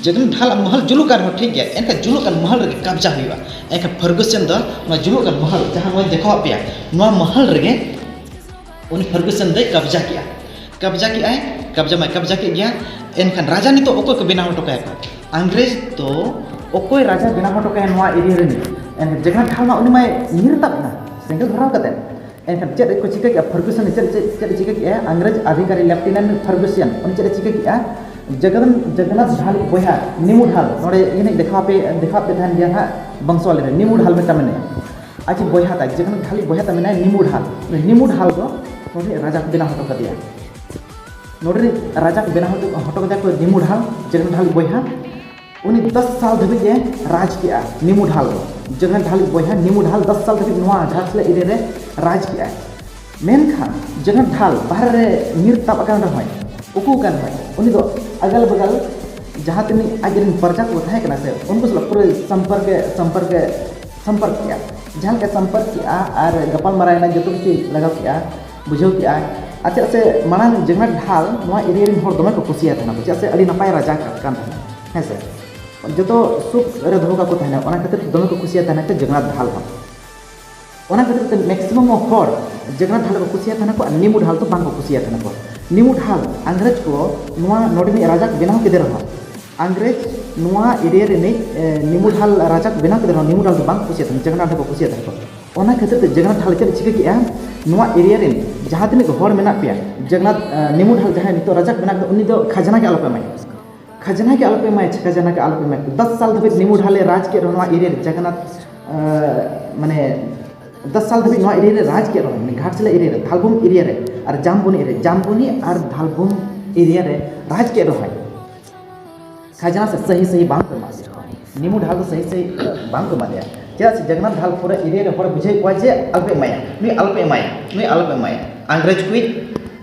ᱡᱚᱜᱚᱱᱱᱟᱛᱷ ᱰᱷᱟᱞᱟᱜ ᱢᱚᱦᱚᱞ ᱡᱩᱞᱩᱜ ᱠᱟᱱ ᱨᱮᱦᱚᱸ ᱴᱷᱤᱠ ᱜᱮᱭᱟ, ᱮᱱᱠᱷᱟᱱ ᱡᱩᱞᱩᱜ ᱠᱟᱱ ᱢᱚᱦᱚᱞ ᱨᱮᱜᱮ ᱠᱟᱵᱽᱡᱟ ᱦᱩᱭᱩᱜᱼᱟ᱾ ᱮᱱᱠᱷᱟᱱ ᱯᱷᱟᱨᱜᱩᱥᱚᱱ ᱫᱚ ᱱᱚᱣᱟ ᱡᱩᱞᱩᱜ ᱠᱟᱱ ᱢᱚᱦᱚᱞ, ᱡᱟᱦᱟᱸ ᱱᱚᱣᱟᱧ ᱫᱮᱠᱷᱟᱣᱟᱫ ᱯᱮᱭᱟ, ᱱᱚᱣᱟ ᱢᱚᱦᱚᱞ ᱨᱮᱜᱮ ᱩᱱᱤ ᱯᱷᱟᱨᱜᱩᱥᱚᱱ ᱫᱚᱭ ᱠᱟᱵᱽᱡᱟ ᱠᱮᱜᱼᱟ᱾ ᱠᱟᱵᱽᱡᱟ ᱠᱮᱜᱼᱟᱭ, ᱠᱟᱵᱽᱡᱟ ᱢᱟᱭ ᱠᱟᱵᱽᱡᱟ ᱠᱮᱫ ᱜᱮᱭᱟ᱾ ᱮᱱᱠᱷᱟᱱ ᱨᱟᱡᱟ ᱱᱤᱛᱚᱜ ᱚᱠᱚᱭ ᱠᱚ ᱵᱮᱱᱟᱣ ᱦᱚᱴᱚ ᱠᱟᱭᱟ ᱠᱚ? ᱤᱝᱨᱮᱡᱽ ᱫᱚ ᱚᱠᱚᱭ ᱨᱟᱡᱟ ᱵᱮᱱᱟᱣ ᱦᱚᱴᱚ ᱠᱟᱭᱟ ᱱᱚᱣᱟ ᱮᱨᱤᱭᱟ ᱨᱤᱱᱤᱡ? ᱮᱱᱠᱷᱟᱱ ᱡᱟᱜᱟᱱᱟᱛᱷ ᱰᱷᱟᱞ ᱢᱟ ᱩᱱᱤ ᱢᱟᱭ ᱧᱤᱨ ᱛᱟᱵ ᱮᱱᱟ ᱥᱮᱸᱜᱮᱞ ᱫᱷᱚᱨᱟᱣ ᱠᱟᱛᱮ᱾ ᱮᱱᱠᱷᱟᱱ ᱪᱮᱫ ᱠᱚ ᱪᱤᱠᱟᱹ ᱠᱮᱜᱼᱟ? ᱯᱷᱟᱨᱜᱩᱥᱚᱱ ᱪᱮᱫ ᱪᱮᱫ ᱪᱮᱫ ᱮ ᱪᱤᱠᱟᱹ ᱠᱮᱜᱼᱟ? ᱤᱝᱨᱮᱡᱽ ᱚᱫᱷᱤᱠᱟᱨᱤ ᱞᱮᱯᱷᱴᱤᱱᱮᱱᱴ ᱯᱷᱟᱨᱜᱩᱥᱚᱱ ᱩᱱᱤ ᱪᱮᱫ ᱮ ᱪᱤᱠᱟᱹ ᱠᱮᱜᱼᱟ? ᱡᱟᱜᱟᱱᱟᱛᱷ ᱰᱷᱟᱞ ᱵᱚᱭᱦᱟ ᱱᱤᱢᱩ ᱰᱷᱟᱞ, ᱱᱚᱰᱮ ᱤᱧ ᱫᱮᱠᱷᱟᱣ ᱯᱮ ᱫᱮᱠᱷᱟᱣ ᱯᱮ ᱛᱟᱦᱮᱱ ᱜᱮᱭᱟ ᱦᱟᱸᱜ ᱵᱚᱝᱥᱚᱣᱟᱞᱤ ᱨᱮ, ᱱᱤᱢᱩ ᱰᱷᱟᱞ ᱢᱤᱫᱴᱟᱝ ᱢᱮᱱᱟᱭᱟ᱾ ᱟᱡ ᱵᱚᱭᱦᱟ ᱛᱟᱭ, ᱡᱟᱜᱟᱱᱟᱛᱷ ᱰᱷᱟᱞ ᱵᱚᱭᱦᱟ ᱛᱟᱭ ᱢᱮᱱᱟᱭᱟ ᱱᱤᱢᱩ ᱰᱷᱟᱞ᱾ ᱱᱤᱢᱩ ᱰᱷᱟᱞ ᱫᱚ ᱱᱚᱰᱮ ᱨᱟᱡᱟ ᱠᱚ ᱵᱮᱱᱟᱣ ᱦᱚᱴᱚ ᱠᱟᱫᱮᱭᱟ᱾ ᱱᱚᱰᱮ ᱨᱮ ᱨᱟᱡᱟ ᱠᱚ ᱵᱮᱱᱟᱣ ᱦᱚᱴᱚ ᱦᱚᱴᱚ ᱠᱟᱫᱮᱭᱟ ᱠᱚ ᱱᱤᱢᱩ ᱰᱷᱟᱞ, ᱡᱟᱜᱟᱱᱟᱛᱷ ᱰᱷᱟᱞ ᱵᱚᱭᱦᱟ᱾ ᱩᱱᱤ ᱫᱚᱥ ᱥᱟᱞ ᱫᱷᱟᱹᱵᱤᱡ ᱮ ᱨᱟᱡᱽ ᱠᱮᱜᱼᱟ ᱱᱤᱢᱩ ᱰᱷᱟᱞ ᱫᱚ᱾ ᱡᱟᱜᱟᱱᱟᱛᱷ ᱰᱷᱟᱞ ᱵᱚᱭᱦᱟ ᱱᱤᱢᱩ ᱰᱷᱟᱞ ᱫᱚᱥ ᱥᱟᱞ ᱫᱷᱟᱹᱵᱤᱡ ᱱᱚᱣᱟ ᱡᱷᱟᱲᱠᱷᱚᱸᱰ ᱮᱨᱤᱭᱟ ᱨᱮ ᱨᱟᱡᱽ ᱠᱮᱜᱼᱟᱭ᱾ ᱢᱮᱱᱠᱷᱟᱱ ᱡᱟᱜᱟᱱᱟᱛᱷ ᱰᱷᱟᱞ ᱵᱟᱦᱨᱮ ᱨᱮ ᱧᱤᱨ ᱛᱟᱵ ᱟᱠᱟᱱ ᱨᱮᱦᱚᱸᱭ, ᱩᱠᱩ ᱟᱠᱟᱱ ᱨᱮᱦᱚᱸᱭ, ᱩᱱᱤ ᱫᱚ ᱟᱜᱟᱞ ᱵᱟᱜᱟᱞ ᱡᱟᱦᱟᱸ ᱛᱤᱱᱟᱹᱜ ᱟᱡ ᱨᱮᱱ ᱯᱨᱚᱡᱟ ᱠᱚ ᱛᱟᱦᱮᱸ ᱠᱟᱱᱟ ᱥᱮ, ᱩᱱᱠᱩ ᱥᱟᱞᱟᱜ ᱯᱩᱨᱟᱹ ᱥᱚᱢᱯᱚᱨᱠ ᱮ ᱥᱚᱢᱯᱚᱨᱠ ᱮ ᱥᱚᱢᱯᱚᱨᱠ ᱠᱮᱜᱼᱟ᱾ ᱡᱟᱦᱟᱸ ᱞᱮᱠᱟ ᱥᱚᱢᱯᱚᱨᱠ ᱠᱮᱜᱼᱟ ᱟᱨ ᱜᱟᱯᱟᱞ ᱢᱟᱨᱟᱣ ᱮᱱᱟ, ᱡᱚᱛᱚ ᱠᱤᱪᱷᱩ ᱞᱟᱜᱟᱣ ᱠᱮᱜᱼᱟ, ᱵᱩᱡᱷᱟᱹᱣ ᱠᱮᱜᱼᱟ᱾ ᱟᱨ ᱪᱮᱫᱟᱜ ᱥᱮ ᱢᱟᱲᱟᱝ ᱡᱟᱜᱟᱱᱟᱛᱷ ᱰᱷᱟᱞ ᱱᱚᱣᱟ ᱮᱨᱤᱭᱟ ᱨᱮᱱ ᱦᱚᱲ ᱫᱚᱢᱮ ᱠᱚ ᱠᱩᱥᱤᱭᱟᱭ ᱛᱟᱦᱮᱱᱟ, ᱪᱮᱫᱟᱜ ᱥᱮ ᱟᱹᱰᱤ ᱱᱟᱯᱟᱭ ᱨᱟᱡᱟ ᱠᱟᱱ ᱛᱟᱦᱮᱱᱟ, ᱦᱮᱸ ᱥᱮ᱾ ᱡᱚᱛᱚ ᱥᱩᱠ ᱨᱮ ᱫᱚᱦᱚ ᱠᱟᱠᱚ ᱛᱟᱦᱮᱱᱟ, ᱚᱱᱟ ᱠᱷᱟᱹᱛᱤᱨ ᱫᱚᱢᱮ ᱠᱚ ᱠᱩᱥᱤᱭᱟᱭ ᱛᱟᱦᱮᱱᱟ ᱡᱟᱜᱟᱱᱟᱛᱷ ᱰᱷᱟᱞ ᱦᱚᱸ᱾ ᱚᱱᱟ ᱠᱷᱟᱹᱛᱤᱨ ᱛᱮ ᱢᱮᱠᱥᱤᱢᱟᱢ ᱦᱚᱲ ᱡᱟᱜᱟᱱᱟᱛᱷ ᱰᱷᱟᱞ ᱠᱚ ᱠᱩᱥᱤᱭᱟᱜ ᱛᱟᱦᱮᱱᱟ ᱠᱚ ᱟᱨ ᱱᱤᱢᱩ ᱰᱷᱟᱞ ᱫᱚ ᱵᱟᱝ ᱠᱚ ᱠᱩᱥᱤᱭᱟᱜ ᱛᱟᱦᱮᱱᱟ ᱠᱚ᱾ ᱱᱤᱢᱩ ᱰᱷᱟᱞ ᱤᱝᱨᱮᱡᱽ ᱠᱚ ᱱᱚᱣᱟ ᱱᱚᱰᱮᱱᱤᱡ ᱨᱟᱡᱟ ᱠᱚ ᱵᱮᱱᱟᱣ ᱠᱮᱫᱮ ᱨᱮᱦᱚᱸ, ᱤᱝᱨᱮᱡᱽ ᱱᱚᱣᱟ ᱮᱨᱤᱭᱟ ᱨᱤᱱᱤᱡ ᱮ, ᱱᱤᱢᱩ ᱰᱷᱟᱞ ᱨᱟᱡᱟ ᱠᱚ ᱵᱮᱱᱟᱣ ᱠᱮᱫᱮ ᱨᱮᱦᱚᱸ ᱱᱤᱢᱩ ᱰᱷᱟᱞ ᱫᱚ ᱵᱟᱝ ᱠᱚ ᱠᱩᱥᱤᱭᱟᱜ ᱛᱟᱦᱮᱱᱟ, ᱡᱟᱜᱟᱱᱟᱛᱷ ᱰᱷᱟᱞ ᱠᱚ ᱠᱩᱥᱤᱭᱟᱜ ᱛᱟᱦᱮᱱᱟ ᱠᱚ᱾ ᱚᱱᱟ ᱠᱷᱟᱹᱛᱤᱨ ᱛᱮ ᱡᱟᱜᱟᱱᱟᱛᱷ ᱰᱷᱟᱞ ᱪᱮᱫ ᱮ ᱪᱤᱠᱟᱹ ᱠᱮᱜᱼᱟ? ᱱᱚᱣᱟ ᱮᱨᱤᱭᱟ ᱨᱮᱱ ᱡᱟᱦᱟᱸ ᱛᱤᱱᱟᱹᱜ ᱦᱚᱲ ᱢᱮᱱᱟᱜ ᱯᱮᱭᱟ, ᱡᱟᱜᱟᱱᱟᱛᱷ ᱮ, ᱱᱤᱢᱩ ᱰᱷᱟᱞ ᱡᱟᱦᱟᱸᱭ ᱱᱤᱛᱚᱜ ᱨᱟᱡᱟ ᱠᱚ ᱵᱮᱱᱟᱣ ᱠᱮᱫᱟ, ᱩᱱᱤ ᱫᱚ ᱠᱷᱟᱡᱽᱱᱟ ᱜᱮ ᱟᱞᱚᱯᱮ ᱮᱢᱟᱭᱟ᱾ ᱠᱷᱟᱡᱽᱱᱟ ᱜᱮ ᱟᱞᱚᱯᱮ ᱮᱢᱟᱭᱟ, ᱠᱷᱟᱡᱽᱱᱟ ᱜᱮ ᱟᱞᱚᱯᱮ ᱮᱢᱟᱭᱟ᱾ ᱫᱚᱥ ᱥᱟᱞ ᱫᱷᱟᱹᱵᱤᱡ ᱱᱤᱢᱩ ᱰᱷᱟᱞᱮ ᱨᱟᱡᱽ ᱠᱮᱫ ᱨᱮᱦᱚᱸ ᱱᱚᱣᱟ ᱮᱨᱤᱭᱟ ᱨᱮ ᱡᱟᱜᱟᱱᱟᱛᱷ, ᱮ, ᱢᱟᱱᱮ ᱫᱚᱥ ᱥᱟᱞ ᱫᱷᱟᱹᱵᱤᱡ ᱱᱚᱣᱟ ᱮᱨᱤᱭᱟ ᱨᱮ ᱨᱟᱡᱽ ᱠᱮᱫ ᱨᱮᱦᱚᱸ, ᱢᱟᱱᱮ ᱜᱷᱟᱴᱥᱤᱞᱟ ᱮᱨᱤᱭᱟ ᱨᱮ, ᱫᱷᱟᱞᱵᱷᱩᱢ ᱮᱨᱤᱭᱟ ᱨᱮ ᱟᱨ ᱡᱟᱢᱵᱚᱱᱤ ᱮᱨᱤᱭᱟ, ᱡᱟᱢᱵᱚᱱᱤ ᱟᱨ ᱫᱷᱟᱞᱵᱷᱩᱢ ᱮᱨᱤᱭᱟ ᱨᱮ ᱨᱟᱡᱽ ᱠᱮᱫ ᱨᱮᱦᱚᱸᱭ, ᱠᱷᱟᱡᱽᱱᱟ ᱥᱮ ᱥᱟᱹᱦᱤ ᱥᱟᱹᱦᱤ ᱵᱟᱝ ᱠᱚ ᱮᱢᱟ ᱫᱮᱭᱟ᱾ ᱱᱤᱢᱩ ᱰᱷᱟᱞ ᱫᱚ ᱥᱟᱹᱦᱤ ᱥᱟᱹᱦᱤ ᱵᱟᱝ ᱠᱚ ᱮᱢᱟ ᱫᱮᱭᱟ᱾ ᱪᱮᱫᱟᱜ ᱥᱮ ᱡᱟᱜᱟᱱᱟᱛᱷ ᱰᱷᱟᱞ ᱯᱩᱨᱟᱹ ᱮᱨᱤᱭᱟ ᱨᱮ ᱦᱚᱲ ᱵᱩᱡᱷᱟᱹᱣ ᱠᱚᱣᱟ ᱡᱮ ᱟᱞᱚᱯᱮ ᱮᱢᱟᱭᱟ, ᱱᱩᱭ ᱟᱞᱚᱯᱮ ᱮᱢᱟᱭᱟ, ᱱᱩᱭ ᱟᱞᱚᱯᱮ ᱮᱢᱟᱭᱟ᱾ ᱤᱝᱨᱮᱡᱽ ᱠᱚᱭᱤᱡ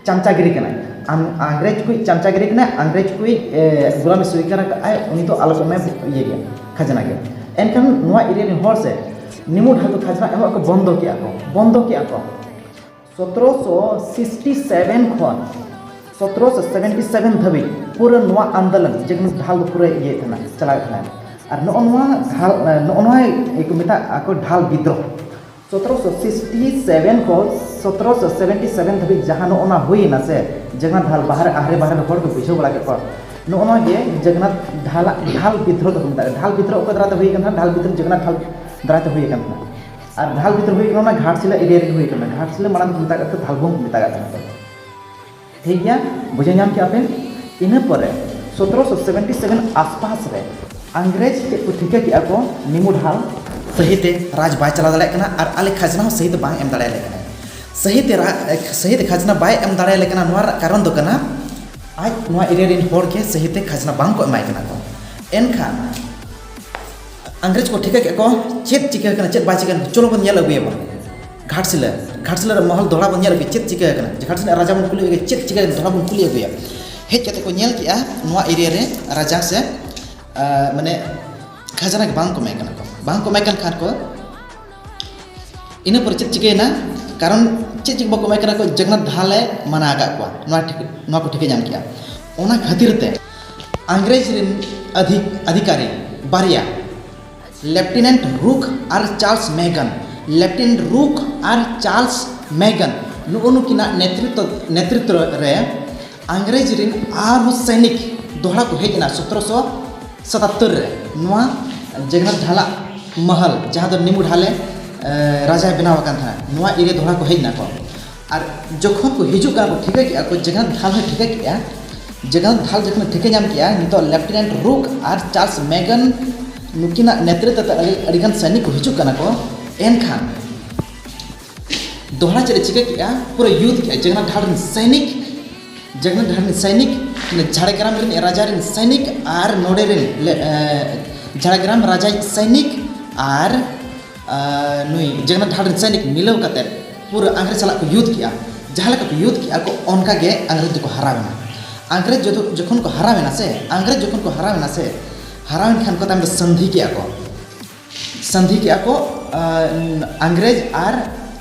ᱪᱟᱢᱪᱟᱜᱤᱨᱤ ᱠᱟᱱᱟᱭ᱾ ᱟᱢ ᱤᱝᱨᱮᱡᱽ ᱠᱚᱭᱤᱡ ᱪᱟᱢᱪᱟᱜᱤᱨᱤ ᱠᱟᱱᱟᱭ, ᱤᱝᱨᱮᱡᱽ ᱠᱚᱭᱤᱡ, ᱮ, ᱜᱩᱞᱟᱢᱤ ᱥᱣᱤᱠᱟᱨ ᱟᱠᱟᱫ ᱟᱭ, ᱩᱱᱤ ᱫᱚ ᱟᱞᱚᱯᱮ ᱮᱢᱟᱭᱟ ᱤᱭᱟᱹ ᱜᱮ, ᱠᱷᱟᱡᱽᱱᱟ ᱜᱮ᱾ ᱮᱱᱠᱷᱟᱱ ᱱᱚᱣᱟ ᱮᱨᱤᱭᱟ ᱨᱮᱱ ᱦᱚᱲ ᱥᱮ ᱱᱤᱢᱩ ᱰᱷᱟᱞ ᱫᱚ ᱠᱷᱟᱡᱽᱱᱟ ᱮᱢᱚᱜ ᱠᱚ ᱵᱚᱱᱫᱚ ᱠᱮᱜᱼᱟ ᱠᱚ, ᱵᱚᱱᱫᱚ ᱠᱮᱜᱼᱟ ᱠᱚ᱾ ᱥᱚᱛᱨᱚᱥᱚ ᱥᱤᱠᱥᱴᱤ ᱥᱮᱵᱷᱮᱱ ᱠᱷᱚᱱ ᱥᱚᱛᱨᱚᱥᱚ ᱥᱮᱵᱷᱮᱱᱴᱤ ᱥᱮᱵᱷᱮᱱ ᱫᱷᱟᱹᱵᱤᱡ ᱯᱩᱨᱟᱹ ᱱᱚᱣᱟ ᱟᱱᱫᱳᱞᱚᱱ ᱡᱟᱜᱟᱱᱟᱛᱷ ᱰᱷᱟᱞ ᱫᱚ ᱯᱩᱨᱟᱹ ᱤᱭᱟᱹᱭᱮᱫ ᱛᱟᱦᱮᱱᱟ, ᱪᱟᱞᱟᱣᱮᱫ ᱛᱟᱦᱮᱱᱟ᱾ ᱟᱨ ᱱᱚᱜᱼᱚ ᱱᱚᱣᱟ ᱰᱷᱟᱞ, ᱱᱚᱜᱼᱚ ᱱᱚᱣᱟ ᱜᱮᱠᱚ ᱢᱮᱛᱟᱜᱼᱟ ᱠᱚ ᱰᱷᱟᱞ ᱵᱤᱫᱽᱨᱳᱦ᱾ ᱥᱚᱛᱨᱚᱥᱚ ᱥᱤᱠᱥᱴᱤ ᱥᱮᱵᱷᱮᱱ ᱠᱷᱚᱱ ᱥᱚᱛᱨᱚᱥᱚ ᱥᱮᱵᱷᱮᱱᱴᱤ ᱥᱮᱵᱷᱮᱱ ᱫᱷᱟᱹᱵᱤᱡ ᱡᱟᱦᱟᱸ ᱱᱚᱜᱼᱚ ᱱᱟ ᱦᱩᱭᱮᱱᱟ ᱥᱮ, ᱡᱚᱜᱚᱱᱱᱟᱛᱷ ᱰᱷᱟᱞ ᱵᱟᱦᱨᱮ, ᱟᱦᱨᱮ ᱵᱟᱦᱨᱮ ᱨᱮᱱ ᱦᱚᱲ ᱠᱚ ᱵᱩᱡᱷᱟᱹᱣ ᱵᱟᱲᱟ ᱠᱮᱫ ᱠᱚᱣᱟ, ᱱᱚᱜᱼᱚ ᱱᱚᱣᱟ ᱜᱮ ᱡᱚᱜᱚᱱᱱᱟᱛᱷ ᱰᱷᱟᱞᱟᱜ, ᱰᱷᱟᱞ ᱵᱤᱫᱽᱨᱳᱦᱚ ᱫᱚᱠᱚ ᱢᱮᱛᱟᱜ ᱠᱟᱱᱟ᱾ ᱰᱷᱟᱞ ᱵᱤᱫᱽᱨᱳᱦᱚ ᱚᱠᱚᱭ ᱫᱟᱨᱟᱭ ᱛᱮ ᱦᱩᱭ ᱟᱠᱟᱱ ᱛᱟᱦᱮᱱᱟ? ᱰᱷᱟᱞ ᱵᱤᱫᱽᱨᱳᱦᱚ ᱡᱚᱜᱚᱱᱱᱟᱛᱷ ᱰᱷᱟᱞ ᱫᱟᱨᱟᱭ ᱛᱮ ᱦᱩᱭ ᱟᱠᱟᱱ ᱛᱟᱦᱮᱱᱟ᱾ ᱟᱨ ᱰᱷᱟᱞ ᱵᱤᱫᱽᱨᱳᱦᱚ ᱦᱩᱭ ᱟᱠᱟᱱᱟ ᱚᱱᱟ ᱜᱷᱟᱴᱥᱤᱞᱟᱹ ᱮᱨᱤᱭᱟ ᱨᱮᱜᱮ ᱦᱩᱭ ᱟᱠᱟᱱᱟ᱾ ᱜᱷᱟᱴᱥᱤᱞᱟᱹ ᱢᱟᱲᱟᱝ ᱠᱚ ᱢᱮᱛᱟᱜ ᱠᱟᱱ ᱛᱟᱦᱮᱱᱟ, ᱫᱷᱟᱞᱵᱷᱩᱝ ᱠᱚ ᱢᱮᱛᱟᱜ ᱠᱟᱱ ᱛᱟᱦᱮᱱᱟ᱾ ᱴᱷᱤᱠ ᱜᱮᱭᱟ, ᱵᱩᱡᱷᱟᱹᱣ ᱧᱟᱢ ᱠᱮᱜᱼᱟ ᱯᱮ? ᱤᱱᱟᱹ ᱯᱚᱨᱮ ᱥᱚᱛᱨᱚᱥᱚ ᱥᱮᱵᱷᱮᱱᱴᱤ ᱥᱮᱵᱷᱮᱱ ᱟᱥᱯᱟᱥ ᱨᱮ ᱤᱝᱨᱮᱡᱽ ᱪᱮᱫ ᱠᱚ ᱴᱷᱤᱠᱟᱹ ᱠᱮᱜᱼᱟ ᱠᱚ, ᱱᱤᱢᱩ ᱰᱷᱟᱞ ᱥᱟᱹᱦᱤ ᱛᱮ ᱨᱟᱡᱽ ᱵᱟᱭ ᱪᱟᱞᱟᱣ ᱫᱟᱲᱮᱭᱟᱜ ᱠᱟᱱᱟ ᱟᱨ ᱟᱞᱮ ᱠᱷᱟᱡᱽᱱᱟ ᱦᱚᱸ ᱥᱟᱹᱦᱤ ᱛᱮ ᱵᱟᱝ ᱮᱢ ᱫᱟᱲᱮᱭᱟᱞᱮ ᱠᱟᱱᱟᱭ᱾ ᱥᱟᱹᱦᱤ ᱛᱮ ᱨᱟ-, ᱥᱟᱹᱦᱤ ᱛᱮ ᱠᱷᱟᱡᱽᱱᱟ ᱵᱟᱭ ᱮᱢ ᱫᱟᱲᱮᱭᱟᱞᱮ ᱠᱟᱱᱟ, ᱱᱚᱣᱟ ᱨᱮᱱᱟᱜ ᱠᱟᱨᱚᱱ ᱫᱚ ᱠᱟᱱᱟ, ᱟᱡ ᱱᱚᱣᱟ ᱮᱨᱤᱭᱟ ᱨᱮᱱ ᱦᱚᱲ ᱜᱮ ᱥᱟᱹᱦᱤ ᱛᱮ ᱠᱷᱟᱡᱽᱱᱟ ᱵᱟᱝ ᱠᱚ ᱮᱢᱟᱭ ᱠᱟᱱᱟ ᱠᱚ᱾ ᱮᱱᱠᱷᱟᱱ ᱤᱝᱨᱮᱡᱽ ᱠᱚ ᱴᱷᱤᱠᱟᱹ ᱠᱮᱫ ᱠᱚ, ᱪᱮᱫ ᱪᱤᱠᱟᱹ ᱠᱟᱱᱟ, ᱪᱮᱫ ᱵᱟᱭ ᱪᱤᱠᱟᱹ ᱠᱟᱱᱟ, ᱪᱚᱞᱚ ᱵᱚᱱ ᱧᱮᱞ ᱟᱹᱜᱩᱭᱟᱵᱚᱱ ᱜᱷᱟᱴᱥᱤᱞᱟᱹ᱾ ᱜᱷᱟᱴᱥᱤᱞᱟᱹ ᱨᱮ ᱢᱚᱦᱚᱞ ᱫᱚᱦᱲᱟ ᱵᱚᱱ ᱧᱮᱞ ᱟᱹᱜᱩᱭᱟ, ᱪᱮᱫ ᱪᱤᱠᱟᱹ ᱠᱟᱱᱟ᱾ ᱜᱷᱟᱴᱥᱤᱞᱟᱹ ᱨᱟᱡᱟ ᱵᱚᱱ ᱠᱩᱞᱤ ᱟᱹᱜᱩᱭᱟ, ᱪᱮᱫ ᱪᱤᱠᱟᱹ ᱠᱟᱱᱟ, ᱫᱚᱦᱲᱟ ᱵᱚᱱ ᱠᱩᱞᱤ ᱟᱹᱜᱩᱭᱟ᱾ ᱦᱮᱡ ᱠᱟᱛᱮ ᱠᱚ ᱧᱮᱞ ᱠᱮᱜᱼᱟ, ᱱᱚᱣᱟ ᱮᱨᱤᱭᱟ ᱨᱮ ᱨᱟᱡᱟ ᱥᱮ, ᱟᱸ, ᱢᱟᱱᱮ ᱠᱷᱟᱡᱽᱱᱟ ᱜᱮ ᱵᱟᱝ ᱠᱚ ᱮᱢᱟᱭ ᱠᱟᱱᱟ ᱠᱚ, ᱵᱟᱝ ᱠᱚ ᱮᱢᱟᱭ ᱠᱟᱱ ᱠᱷᱟᱱ ᱠᱚ, ᱤᱱᱟᱹ ᱯᱚᱨᱮ ᱪᱮᱫ ᱪᱤᱠᱟᱹᱭᱮᱱᱟ? ᱠᱟᱨᱚᱱ ᱪᱮᱫ ᱪᱤᱠᱟᱹ ᱵᱟᱠᱚ ᱮᱢᱟᱭ ᱠᱟᱱᱟ ᱠᱚ, ᱡᱚᱜᱚᱱᱱᱟᱛᱷ ᱰᱷᱟᱞᱮ ᱢᱟᱱᱟ ᱟᱠᱟᱫ ᱠᱚᱣᱟ, ᱱᱚᱣᱟ ᱴᱷᱤᱠ, ᱱᱚᱣᱟ ᱠᱚ ᱴᱷᱤᱠᱟᱹ ᱧᱟᱢ ᱠᱮᱜᱼᱟ᱾ ᱚᱱᱟ ᱠᱷᱟᱹᱛᱤᱨ ᱛᱮ ᱤᱝᱨᱮᱡᱽ ᱨᱮᱱ ᱟᱫᱷᱤ-, ᱟᱫᱷᱤᱠᱟᱨᱤ ᱵᱟᱨᱭᱟ, ᱞᱮᱯᱷᱴᱮᱱᱮᱱᱴ ᱨᱩᱠ ᱟᱨ ᱪᱟᱨᱞᱥ ᱢᱮᱜᱟᱱ, ᱞᱮᱯᱷᱴᱮᱱᱮᱱᱴ ᱨᱩᱠ ᱟᱨ ᱪᱟᱨᱞᱥ ᱢᱮᱜᱟᱱ, ᱱᱩᱜᱼᱩ ᱱᱩᱠᱤᱱᱟᱜ ᱱᱮᱛᱨᱤᱛᱵ, ᱱᱮᱛᱨᱤᱛᱵ ᱨᱮ ᱤᱝᱨᱮᱡᱽ ᱨᱮᱱ ᱟᱨᱦᱚᱸ ᱥᱚᱭᱱᱤᱠ ᱫᱚᱦᱲᱟ ᱠᱚ ᱦᱮᱡ ᱮᱱᱟ ᱥᱚᱛᱨᱚᱥᱚ ᱥᱟᱛᱟᱛᱛᱳᱨ ᱨᱮ᱾ ᱱᱚᱣᱟ ᱡᱚᱜᱚᱱᱱᱟᱛᱷ ᱰᱷᱟᱞᱟᱜ ᱢᱚᱦᱚᱞ, ᱡᱟᱦᱟᱸ ᱫᱚ ᱱᱤᱢᱩ ᱰᱷᱟᱞᱮ, ᱮ, ᱨᱟᱡᱟᱭ ᱵᱮᱱᱟᱣ ᱟᱠᱟᱱ ᱛᱟᱦᱮᱱᱟ, ᱱᱚᱣᱟ ᱮᱨᱤᱭᱟ ᱫᱚᱦᱲᱟ ᱠᱚ ᱦᱮᱡ ᱮᱱᱟ ᱠᱚ᱾ ᱟᱨ ᱡᱚᱠᱷᱚᱱ ᱠᱚ ᱦᱤᱡᱩᱜ ᱠᱟᱱᱟ ᱠᱚ, ᱴᱷᱤᱠᱟᱹ ᱠᱮᱜᱼᱟ ᱠᱚ, ᱡᱚᱜᱚᱱᱱᱟᱛᱷ ᱰᱷᱟᱞ ᱦᱚᱸᱭ ᱴᱷᱤᱠᱟᱹ ᱠᱮᱜᱼᱟ, ᱡᱚᱜᱚᱱᱱᱟᱛᱷ ᱰᱷᱟᱞ ᱡᱚᱠᱷᱚᱱᱮ ᱴᱷᱤᱠᱟᱹ ᱧᱟᱢ ᱠᱮᱜᱼᱟ, ᱱᱤᱛᱚᱜ ᱞᱮᱯᱷᱴᱮᱱᱮᱱᱴ ᱨᱩᱠ ᱟᱨ ᱪᱟᱨᱞᱥ ᱢᱮᱜᱟᱱ ᱱᱩᱠᱤᱱᱟᱜ ᱱᱮᱛᱨᱤᱛᱵ ᱛᱮ ᱟᱹᱰᱤ, ᱟᱹᱰᱤᱜᱟᱱ ᱥᱚᱭᱱᱤᱠ ᱠᱚ ᱦᱤᱡᱩᱜ ᱠᱟᱱᱟ ᱠᱚ, ᱮᱱᱠᱷᱟᱱ ᱫᱚᱦᱲᱟ ᱪᱮᱫ ᱮ ᱪᱤᱠᱟᱹ ᱠᱮᱜᱼᱟ? ᱯᱩᱨᱟᱹ ᱭᱩᱫᱷ ᱠᱮᱜᱼᱟ᱾ ᱡᱚᱜᱚᱱᱱᱟᱛᱷ ᱰᱷᱟᱞ ᱨᱮᱱ ᱥᱚᱭᱱᱤᱠ, ᱡᱚᱜᱚᱱᱱᱟᱛᱷ ᱰᱷᱟᱞ ᱨᱮᱱ ᱥᱚᱭᱱᱤᱠ, ᱢᱟᱱᱮ ᱡᱷᱟᱲᱜᱨᱟᱢ ᱨᱮᱱ ᱨᱟᱡᱟ ᱨᱮᱱ ᱥᱚᱭᱱᱤᱠ ᱟᱨ ᱱᱚᱰᱮ ᱨᱮᱱ ᱞᱮ-, ᱮ, ᱡᱷᱟᱲᱜᱨᱟᱢ ᱨᱟᱡᱟᱭᱤᱡ ᱥᱚᱭᱱᱤᱠ ᱟᱨ, ᱟ, ᱱᱩᱭ ᱡᱚᱜᱚᱱᱱᱟᱛᱷ ᱰᱷᱟᱞ ᱨᱮᱱ ᱥᱚᱭᱱᱤᱠ ᱢᱤᱞᱟᱹᱣ ᱠᱟᱛᱮ ᱯᱩᱨᱟᱹ ᱤᱝᱨᱮᱡᱽ ᱥᱟᱞᱟᱜ ᱠᱚ ᱭᱩᱫᱷ ᱠᱮᱜᱼᱟ᱾ ᱡᱟᱦᱟᱸ ᱞᱮᱠᱟ ᱠᱚ ᱭᱩᱫᱷ ᱠᱮᱜᱼᱟ ᱠᱚ, ᱚᱱᱠᱟ ᱜᱮ ᱤᱝᱨᱮᱡᱽ ᱫᱚᱠᱚ ᱦᱟᱨᱟᱣ ᱮᱱᱟ᱾ ᱤᱝᱨᱮᱡᱽ ᱡᱚᱛᱚ, ᱡᱚᱠᱷᱚᱱ ᱠᱚ ᱦᱟᱨᱟᱣ ᱮᱱᱟ ᱥᱮ, ᱤᱝᱨᱮᱡᱽ ᱡᱚᱠᱷᱚᱱ ᱠᱚ ᱦᱟᱨᱟᱣ ᱮᱱᱟ ᱥᱮ, ᱦᱟᱨᱟᱣ ᱮᱱ ᱠᱷᱟᱱ ᱠᱚ ᱛᱟᱭᱚᱢ ᱫᱚ ᱥᱚᱱᱫᱷᱤ ᱠᱮᱜᱼᱟ ᱠᱚ᱾ ᱥᱟᱱᱫᱷᱤ ᱠᱮᱜᱼᱟ ᱠᱚ, ᱟᱸ, ᱤᱝᱨᱮᱡᱽ ᱟᱨ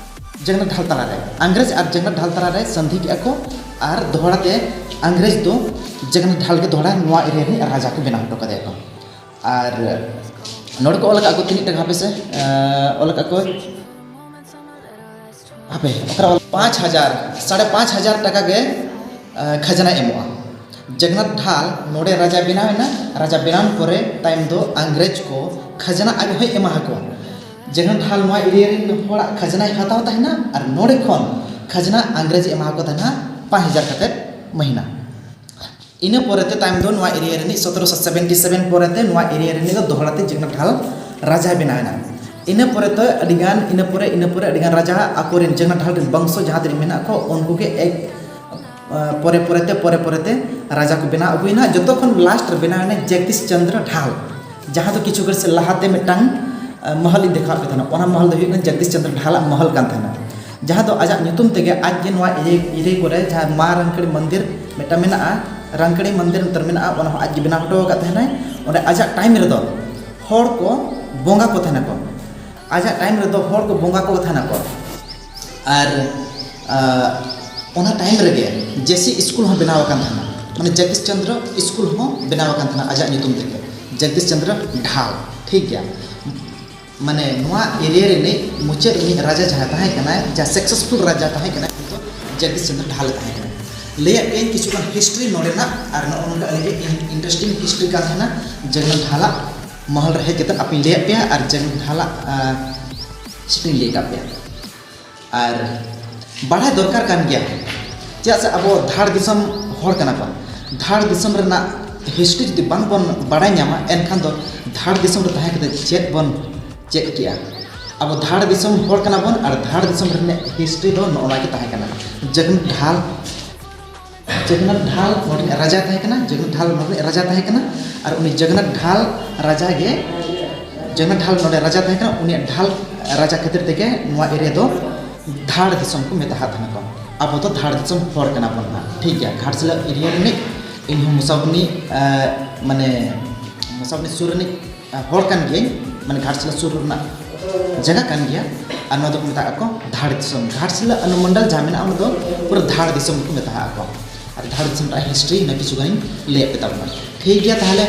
ᱡᱚᱜᱚᱱᱱᱟᱛᱷ ᱰᱷᱟᱞ ᱛᱟᱞᱟᱨᱮ, ᱤᱝᱨᱮᱡᱽ ᱟᱨ ᱡᱚᱜᱚᱱᱱᱟᱛᱷ ᱰᱷᱟᱞ ᱛᱟᱞᱟᱨᱮ ᱥᱟᱱᱫᱷᱤ ᱠᱮᱜᱼᱟ ᱠᱚ᱾ ᱟᱨ ᱫᱚᱦᱲᱟ ᱛᱮ ᱤᱝᱨᱮᱡᱽ ᱫᱚ ᱡᱚᱜᱚᱱᱱᱟᱛᱷ ᱰᱷᱟᱞ ᱜᱮ ᱫᱚᱦᱲᱟ ᱱᱚᱣᱟ ᱮᱨᱤᱭᱟ ᱨᱤᱱᱤᱡ ᱨᱟᱡᱟ ᱠᱚ ᱵᱮᱱᱟᱣ ᱦᱚᱴᱚ ᱠᱟᱫᱮᱭᱟ ᱠᱚ᱾ ᱟᱨ ᱱᱚᱰᱮ ᱠᱚ ᱚᱞ ᱟᱠᱟᱫ ᱠᱚ ᱛᱤᱱᱟᱹᱜ ᱴᱟᱠᱟ ᱦᱟᱯᱮ ᱥᱮ, ᱟᱸ, ᱚᱞ ᱟᱠᱟᱫ ᱠᱚ ᱦᱟᱯᱮ, ᱚᱠᱟᱨᱮ ᱚᱞ? ᱯᱟᱸᱪ ᱦᱟᱡᱟᱨ, ᱥᱟᱲᱮ ᱯᱟᱸᱪ ᱦᱟᱡᱟᱨ ᱴᱟᱠᱟ ᱜᱮ, ᱟ, ᱠᱷᱟᱡᱽᱱᱟᱭ ᱮᱢᱚᱜᱼᱟ᱾ ᱡᱚᱜᱚᱱᱱᱟᱛᱷ ᱰᱷᱟᱞ ᱱᱚᱰᱮ ᱨᱟᱡᱟ ᱵᱮᱱᱟᱣ ᱮᱱᱟ᱾ ᱨᱟᱡᱟ ᱵᱮᱱᱟᱣ ᱯᱚᱨᱮ ᱛᱟᱭᱚᱢ ᱫᱚ ᱤᱝᱨᱮᱡᱽ ᱠᱚ ᱠᱷᱟᱡᱽᱱᱟ ᱟᱡ ᱦᱚᱸᱭ ᱮᱢᱟ ᱠᱚᱣᱟ᱾ ᱡᱚᱜᱚᱱᱱᱟᱛᱷ ᱰᱷᱟᱞ ᱱᱚᱣᱟ ᱮᱨᱤᱭᱟ ᱨᱮᱱ ᱦᱚᱲᱟᱜ ᱠᱷᱟᱡᱽᱱᱟᱭ ᱦᱟᱛᱟᱣ ᱛᱟᱦᱮᱱᱟ ᱟᱨ ᱱᱚᱰᱮ ᱠᱷᱚᱱ ᱠᱷᱟᱡᱽᱱᱟ ᱤᱝᱨᱮᱡᱽ ᱮ ᱮᱢᱟ ᱠᱚ ᱛᱟᱦᱮᱱᱟ ᱯᱟᱸᱪ ᱦᱟᱡᱟᱨ ᱠᱟᱛᱮᱫ ᱢᱟᱹᱦᱱᱟᱹ᱾ ᱤᱱᱟᱹ ᱯᱚᱨᱮᱛᱮ ᱛᱟᱭᱚᱢ ᱫᱚ ᱱᱚᱣᱟ ᱮᱨᱤᱭᱟ ᱨᱤᱱᱤᱡ ᱥᱚᱛᱨᱚᱥᱚ ᱥᱮᱵᱷᱮᱱᱴᱤ ᱥᱮᱵᱷᱮᱱ ᱯᱚᱨᱮᱛᱮ ᱱᱚᱣᱟ ᱮᱨᱤᱭᱟ ᱨᱤᱱᱤᱡ ᱫᱚ ᱫᱚᱦᱲᱟ ᱛᱮ ᱡᱚᱜᱚᱱᱱᱟᱛᱷ ᱰᱷᱟᱞ ᱨᱟᱡᱟᱭ ᱵᱮᱱᱟᱣ ᱮᱱᱟ᱾ ᱤᱱᱟᱹ ᱯᱚᱨᱮ ᱫᱚ ᱟᱹᱰᱤᱜᱟᱱ, ᱤᱱᱟᱹ ᱯᱚᱨᱮ, ᱤᱱᱟᱹ ᱯᱚᱨᱮ ᱟᱹᱰᱤᱜᱟᱱ ᱨᱟᱡᱟ ᱟᱠᱚᱨᱮᱱ ᱡᱚᱜᱚᱱᱱᱟᱛᱷ ᱰᱷᱟᱞ ᱨᱮᱱ ᱵᱚᱝᱥᱚ ᱡᱟᱦᱟᱸ ᱛᱤᱱᱟᱹᱜ ᱢᱮᱱᱟᱜ ᱠᱚ, ᱩᱱᱠᱩ ᱜᱮ ᱮᱠ, ᱟ, ᱯᱚᱨᱮ ᱯᱚᱨᱮᱛᱮ, ᱯᱚᱨᱮ ᱯᱚᱨᱮᱛᱮ ᱨᱟᱡᱟ ᱠᱚ ᱵᱮᱱᱟᱣ ᱟᱹᱜᱩᱭᱮᱱᱟ᱾ ᱡᱚᱛᱚ ᱠᱷᱚᱱ ᱞᱟᱥᱴ ᱨᱮ ᱵᱮᱱᱟᱣ ᱮᱱᱟ ᱡᱚᱜᱫᱤᱥ ᱪᱚᱱᱫᱨᱚ ᱰᱷᱟᱞ, ᱡᱟᱦᱟᱸ ᱫᱚ ᱠᱤᱪᱷᱩ ᱜᱷᱟᱹᱲᱤᱡ ᱥᱮ ᱞᱟᱦᱟᱛᱮ ᱢᱤᱫᱴᱟᱝ, ᱟ, ᱢᱚᱦᱚᱞ ᱤᱧ ᱫᱮᱠᱷᱟᱣᱟᱫ ᱯᱮ ᱛᱟᱦᱮᱱᱟ᱾ ᱚᱱᱟ ᱢᱚᱦᱚᱞ ᱫᱚ ᱦᱩᱭᱩᱜ ᱠᱟᱱᱟ ᱡᱚᱜᱫᱤᱥ ᱪᱚᱱᱫᱨᱚ ᱰᱷᱟᱞᱟᱜ ᱢᱚᱦᱚᱞ ᱠᱟᱱ ᱛᱟᱦᱮᱱᱟ, ᱡᱟᱦᱟᱸ ᱫᱚ ᱟᱡᱟᱜ ᱧᱩᱛᱩᱢ ᱛᱮᱜᱮ ᱟᱡ ᱜᱮ ᱱᱚᱣᱟ ᱮᱨᱤ-, ᱮᱨᱤᱭᱟ ᱠᱚᱨᱮ ᱡᱟᱦᱟᱸ ᱢᱟ ᱨᱟᱝᱠᱟᱲᱤ ᱢᱚᱱᱫᱤᱨ ᱢᱤᱫᱴᱟᱝ ᱢᱮᱱᱟᱜᱼᱟ, ᱨᱟᱝᱠᱟᱲᱤ ᱢᱚᱱᱫᱤᱨ ᱩᱛᱟᱹᱨ ᱢᱮᱱᱟᱜᱼᱟ, ᱚᱱᱟ ᱦᱚᱸ ᱟᱡ ᱜᱮ ᱵᱮᱱᱟᱣ ᱦᱚᱴᱚ ᱟᱠᱟᱫ ᱛᱟᱦᱮᱱᱟᱭ᱾ ᱚᱸᱰᱮ ᱟᱡᱟᱜ ᱴᱟᱭᱤᱢ ᱨᱮᱫᱚ ᱦᱚᱲ ᱠᱚ ᱵᱚᱸᱜᱟ ᱠᱚ ᱛᱟᱦᱮᱱᱟᱠᱚ, ᱟᱡᱟᱜ ᱴᱟᱭᱤᱢ ᱨᱮᱫᱚ ᱦᱚᱲ ᱠᱚ ᱵᱚᱸᱜᱟ ᱠᱚ ᱛᱟᱦᱮᱱᱟᱠᱚ᱾ ᱟᱨ, ᱟ, ᱚᱱᱟ ᱴᱟᱭᱤᱢ ᱨᱮᱜᱮ ᱡᱮᱥᱤ ᱥᱠᱩᱞ ᱦᱚᱸ ᱵᱮᱱᱟᱣ ᱟᱠᱟᱱ ᱛᱟᱦᱮᱱᱟ, ᱢᱟᱱᱮ ᱡᱚᱜᱫᱤᱥ ᱪᱚᱱᱫᱨᱚ ᱥᱠᱩᱞ ᱦᱚᱸ ᱵᱮᱱᱟᱣ ᱟᱠᱟᱱ ᱛᱟᱦᱮᱱᱟ ᱟᱡᱟᱜ ᱧᱩᱛᱩᱢ ᱛᱮᱜᱮ, ᱡᱚᱜᱫᱤᱥ ᱪᱚᱱᱫᱨᱚ ᱰᱷᱟᱞ, ᱴᱷᱤᱠ ᱜᱮᱭᱟ᱾ ᱢᱟᱱᱮ ᱱᱚᱣᱟ ᱮᱨᱤᱭᱟ ᱨᱤᱱᱤᱡ ᱢᱩᱪᱟᱹᱫ ᱨᱤᱱᱤᱡ ᱨᱟᱡᱟ ᱡᱟᱦᱟᱸᱭ ᱛᱟᱦᱮᱸ ᱠᱟᱱᱟᱭ, ᱡᱟᱦᱟᱸ ᱥᱟᱠᱥᱮᱥᱯᱷᱩᱞ ᱨᱟᱡᱟ ᱛᱟᱦᱮᱸ ᱠᱟᱱᱟᱭ, ᱩᱱᱤ ᱫᱚ ᱡᱚᱜᱫᱤᱥ ᱪᱚᱱᱫᱨᱚ ᱰᱷᱟᱞ ᱮ ᱛᱟᱦᱮᱸ ᱠᱟᱱᱟ᱾ ᱞᱟᱹᱭᱟᱫ ᱯᱮᱭᱟᱹᱧ ᱠᱤᱪᱷᱩᱜᱟᱱ ᱦᱤᱥᱴᱨᱤ ᱱᱚᱰᱮᱱᱟᱜ, ᱟᱨ ᱱᱚᱜᱼᱚ ᱱᱚᱝᱠᱟ ᱟᱹᱰᱤ ᱜᱮ ᱤᱱᱴᱟᱨᱮᱥᱴᱤᱝ ᱦᱤᱥᱴᱨᱤ ᱠᱟᱱ ᱛᱟᱦᱮᱱᱟ᱾ ᱡᱚᱜᱚᱱᱱᱟᱛᱷ ᱰᱷᱟᱞᱟᱜ ᱢᱚᱦᱚᱞ ᱨᱮ ᱦᱮᱡ ᱠᱟᱛᱮᱫ ᱟᱯᱮᱧ ᱞᱟᱹᱭᱟᱫ ᱯᱮᱭᱟ ᱟᱨ ᱡᱚᱜᱚᱱᱱᱟᱛᱷ ᱰᱷᱟᱞᱟᱜ, ᱟ, ᱦᱤᱥᱴᱨᱤᱧ ᱞᱟᱹᱭ ᱟᱠᱟᱫ ᱯᱮᱭᱟ᱾ ᱟᱨ ᱵᱟᱲᱟᱭ ᱫᱚᱨᱠᱟᱨ ᱠᱟᱱ ᱜᱮᱭᱟ, ᱪᱮᱫᱟᱜ ᱥᱮ ᱟᱵᱚ ᱫᱷᱟᱲ ᱫᱤᱥᱚᱢ ᱦᱚᱲ ᱠᱟᱱᱟ ᱵᱚᱱ᱾ ᱫᱷᱟᱲ ᱫᱤᱥᱚᱢ ᱨᱮᱱᱟᱜ ᱦᱤᱥᱴᱨᱤ ᱡᱩᱫᱤ ᱵᱟᱝ ᱵᱚᱱ ᱵᱟᱲᱟᱭ ᱧᱟᱢᱟ, ᱮᱱᱠᱷᱟᱱ ᱫᱚ ᱫᱷᱟᱲ ᱫᱤᱥᱚᱢ ᱨᱮ ᱛᱟᱦᱮᱸ ᱠᱟᱛᱮ ᱪᱮᱫ ᱵᱚᱱ ᱪᱮᱫ ᱠᱮᱜᱼᱟ? ᱟᱵᱚ ᱫᱷᱟᱲ ᱫᱤᱥᱚᱢ ᱦᱚᱲ ᱠᱟᱱᱟ ᱵᱚᱱ ᱟᱨ ᱫᱷᱟᱲ ᱫᱤᱥᱚᱢ ᱨᱮᱱᱟᱜ ᱦᱤᱥᱴᱨᱤ ᱫᱚ ᱱᱚᱜᱼᱚ ᱱᱚᱣᱟ ᱜᱮ ᱛᱟᱦᱮᱸ ᱠᱟᱱᱟ᱾ ᱡᱚᱜᱚᱱᱱᱟᱛᱷ ᱰᱷᱟᱞ, ᱡᱚᱜᱚᱱᱱᱟᱛᱷ ᱰᱷᱟᱞ ᱱᱚᱰᱮ ᱨᱤᱱᱤᱡ ᱨᱟᱡᱟ ᱛᱟᱦᱮᱸ ᱠᱟᱱᱟ, ᱡᱚᱜᱚᱱᱱᱟᱛᱷ ᱰᱷᱟᱞ ᱱᱚᱰᱮ ᱨᱤᱱᱤᱡ ᱨᱟᱡᱟ ᱛᱟᱦᱮᱸ ᱠᱟᱱᱟ᱾ ᱟᱨ ᱩᱱᱤ ᱡᱚᱜᱚᱱᱱᱟᱛᱷ ᱰᱷᱟᱞ ᱨᱟᱡᱟ ᱜᱮ, ᱡᱚᱜᱚᱱᱱᱟᱛᱷ ᱰᱷᱟᱞ ᱱᱚᱰᱮ ᱨᱟᱡᱟ ᱛᱟᱦᱮᱸ ᱠᱟᱱᱟ, ᱩᱱᱤᱭᱟᱜ ᱰᱷᱟᱞ ᱨᱟᱡᱟ ᱠᱷᱟᱹᱛᱤᱨ ᱛᱮᱜᱮ ᱱᱚᱣᱟ ᱮᱨᱤᱭᱟ ᱫᱚ ᱫᱷᱟᱲ ᱫᱤᱥᱚᱢ ᱠᱚ ᱢᱮᱛᱟᱜ ᱛᱟᱦᱮᱱᱟ ᱠᱚ᱾ ᱟᱵᱚ ᱫᱚ ᱫᱷᱟᱲ ᱫᱤᱥᱚᱢ ᱦᱚᱲ ᱠᱟᱱᱟ ᱵᱚᱱ ᱱᱟᱦᱟᱜ, ᱴᱷᱤᱠ ᱜᱮᱭᱟ᱾ ᱜᱷᱟᱴᱥᱤᱞᱟᱹ ᱮᱨᱤᱭᱟ ᱨᱤᱱᱤᱡ ᱤᱧ ᱦᱚᱸ ᱢᱚᱥᱟᱵᱚᱱᱤ, ᱮ, ᱢᱟᱱᱮ ᱢᱚᱥᱟᱵᱚᱱᱤ ᱥᱩᱨ ᱨᱤᱱᱤᱡ, ᱮ, ᱦᱚᱲ ᱠᱟᱱ ᱜᱤᱭᱟᱹᱧ, ᱢᱟᱱᱮ ᱜᱷᱟᱴᱥᱤᱞᱟᱹ ᱥᱩᱨ ᱨᱮᱱᱟᱜ ᱡᱟᱭᱜᱟ ᱠᱟᱱ ᱜᱮᱭᱟ᱾ ᱟᱨ ᱱᱚᱣᱟ ᱫᱚᱠᱚ ᱢᱮᱛᱟᱜ ᱟᱠᱚ ᱫᱷᱟᱲ ᱫᱤᱥᱚᱢ᱾ ᱜᱷᱟᱴᱥᱤᱞᱟᱹ ᱚᱱᱩᱢᱚᱱᱰᱚᱞ ᱡᱟᱦᱟᱸ ᱢᱮᱱᱟᱜᱼᱟ, ᱚᱱᱟ ᱫᱚ ᱯᱩᱨᱟᱹ ᱫᱷᱟᱲ ᱫᱤᱥᱚᱢ ᱜᱮᱠᱚ ᱢᱮᱛᱟᱜ ᱟᱠᱚ᱾ ᱟᱨ ᱫᱷᱟᱲ ᱫᱤᱥᱚᱢ ᱨᱮᱱᱟᱜ ᱦᱤᱥᱴᱨᱤ ᱤᱱᱟᱹ ᱠᱤᱪᱷᱩ ᱜᱟᱱᱤᱧ ᱞᱟᱹᱭᱟᱫ ᱯᱮ ᱛᱟᱵᱚᱱᱟ᱾ ᱴᱷᱤᱠ ᱜᱮᱭᱟ, ᱛᱟᱦᱚᱞᱮ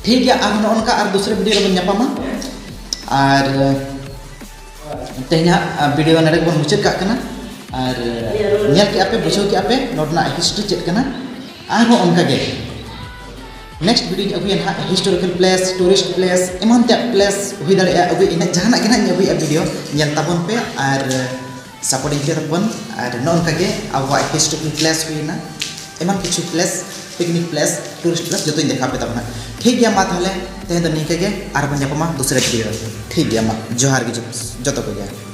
ᱴᱷᱤᱠ ᱜᱮᱭᱟ, ᱟᱨ ᱱᱚᱜᱼᱚ ᱱᱚᱝᱠᱟ ᱟᱨ ᱫᱩᱥᱨᱟᱹ ᱵᱷᱤᱰᱤᱭᱳ ᱨᱮᱵᱚᱱ ᱧᱟᱯᱟᱢᱟ᱾ ᱟᱨ ᱛᱮᱦᱮᱧᱟᱜ ᱵᱷᱤᱰᱤᱭᱳ ᱱᱚᱰᱮ ᱜᱮᱵᱚᱱ ᱢᱩᱪᱟᱹᱫ ᱠᱟᱜ ᱠᱟᱱᱟ᱾ ᱟᱨ ᱧᱮᱞ ᱠᱮᱜᱼᱟ ᱯᱮ, ᱵᱩᱡᱷᱟᱹᱣ ᱠᱮᱜᱼᱟ ᱯᱮ ᱱᱚᱰᱮᱱᱟᱜ ᱦᱤᱥᱴᱨᱤ ᱪᱮᱫ ᱠᱟᱱᱟ᱾ ᱟᱨᱦᱚᱸ ᱚᱱᱠᱟ ᱜᱮ ᱱᱮᱠᱥᱴ ᱵᱷᱤᱰᱤᱭᱳᱧ ᱟᱹᱜᱩᱭᱟ ᱱᱟᱦᱟᱜ, ᱦᱤᱥᱴᱳᱨᱤᱠᱟᱞ ᱯᱞᱮᱥ, ᱴᱩᱨᱤᱥᱴ ᱯᱞᱮᱥ, ᱮᱢᱟᱱ ᱛᱮᱭᱟᱜ ᱯᱞᱮᱥ ᱦᱩᱭ ᱫᱟᱲᱮᱭᱟᱜᱼᱟ, ᱟᱹᱜᱩᱭ ᱤᱱᱟᱹᱜ ᱡᱟᱦᱟᱱᱟᱜ ᱜᱮ ᱱᱟᱦᱟᱜ ᱤᱧ ᱟᱹᱜᱩᱭᱟ ᱵᱷᱤᱰᱤᱭᱳ, ᱧᱮᱞ ᱛᱟᱵᱚᱱ ᱯᱮ ᱟᱨ ᱥᱟᱯᱳᱨᱴ ᱤᱧ ᱪᱮᱫ ᱛᱟᱵᱚᱱ᱾ ᱟᱨ ᱱᱚᱜᱼᱚ ᱱᱚᱝᱠᱟ ᱜᱮ ᱟᱵᱚᱣᱟᱜ ᱦᱤᱥᱴᱳᱨᱤᱠᱟᱞ ᱯᱞᱮᱥ ᱦᱩᱭᱱᱟ, ᱮᱢᱟᱱ ᱠᱤᱪᱷᱩ place, picnic place, tourist place ᱡᱚᱛᱚᱧ ᱫᱮᱠᱷᱟᱣ ᱯᱮ ᱛᱟᱵᱚᱱᱟ᱾ ᱴᱷᱤᱠ ᱜᱮᱭᱟ, ᱢᱟ ᱛᱟᱦᱚᱞᱮ ᱛᱮᱦᱮᱧ ᱫᱚ ᱱᱤᱝᱠᱟᱹ ᱜᱮ, ᱟᱨ ᱵᱚᱱ ᱧᱟᱯᱟᱢᱟ ᱫᱩᱥᱨᱟ ᱵᱷᱤᱰᱤᱭᱳ ᱨᱮ᱾ ᱴᱷᱤᱠ ᱜᱮᱭᱟ, ᱢᱟ ᱡᱚᱦᱟᱨ ᱜᱮ ᱡᱚᱛᱚ, ᱡᱚᱛᱚ ᱠᱚᱜᱮ᱾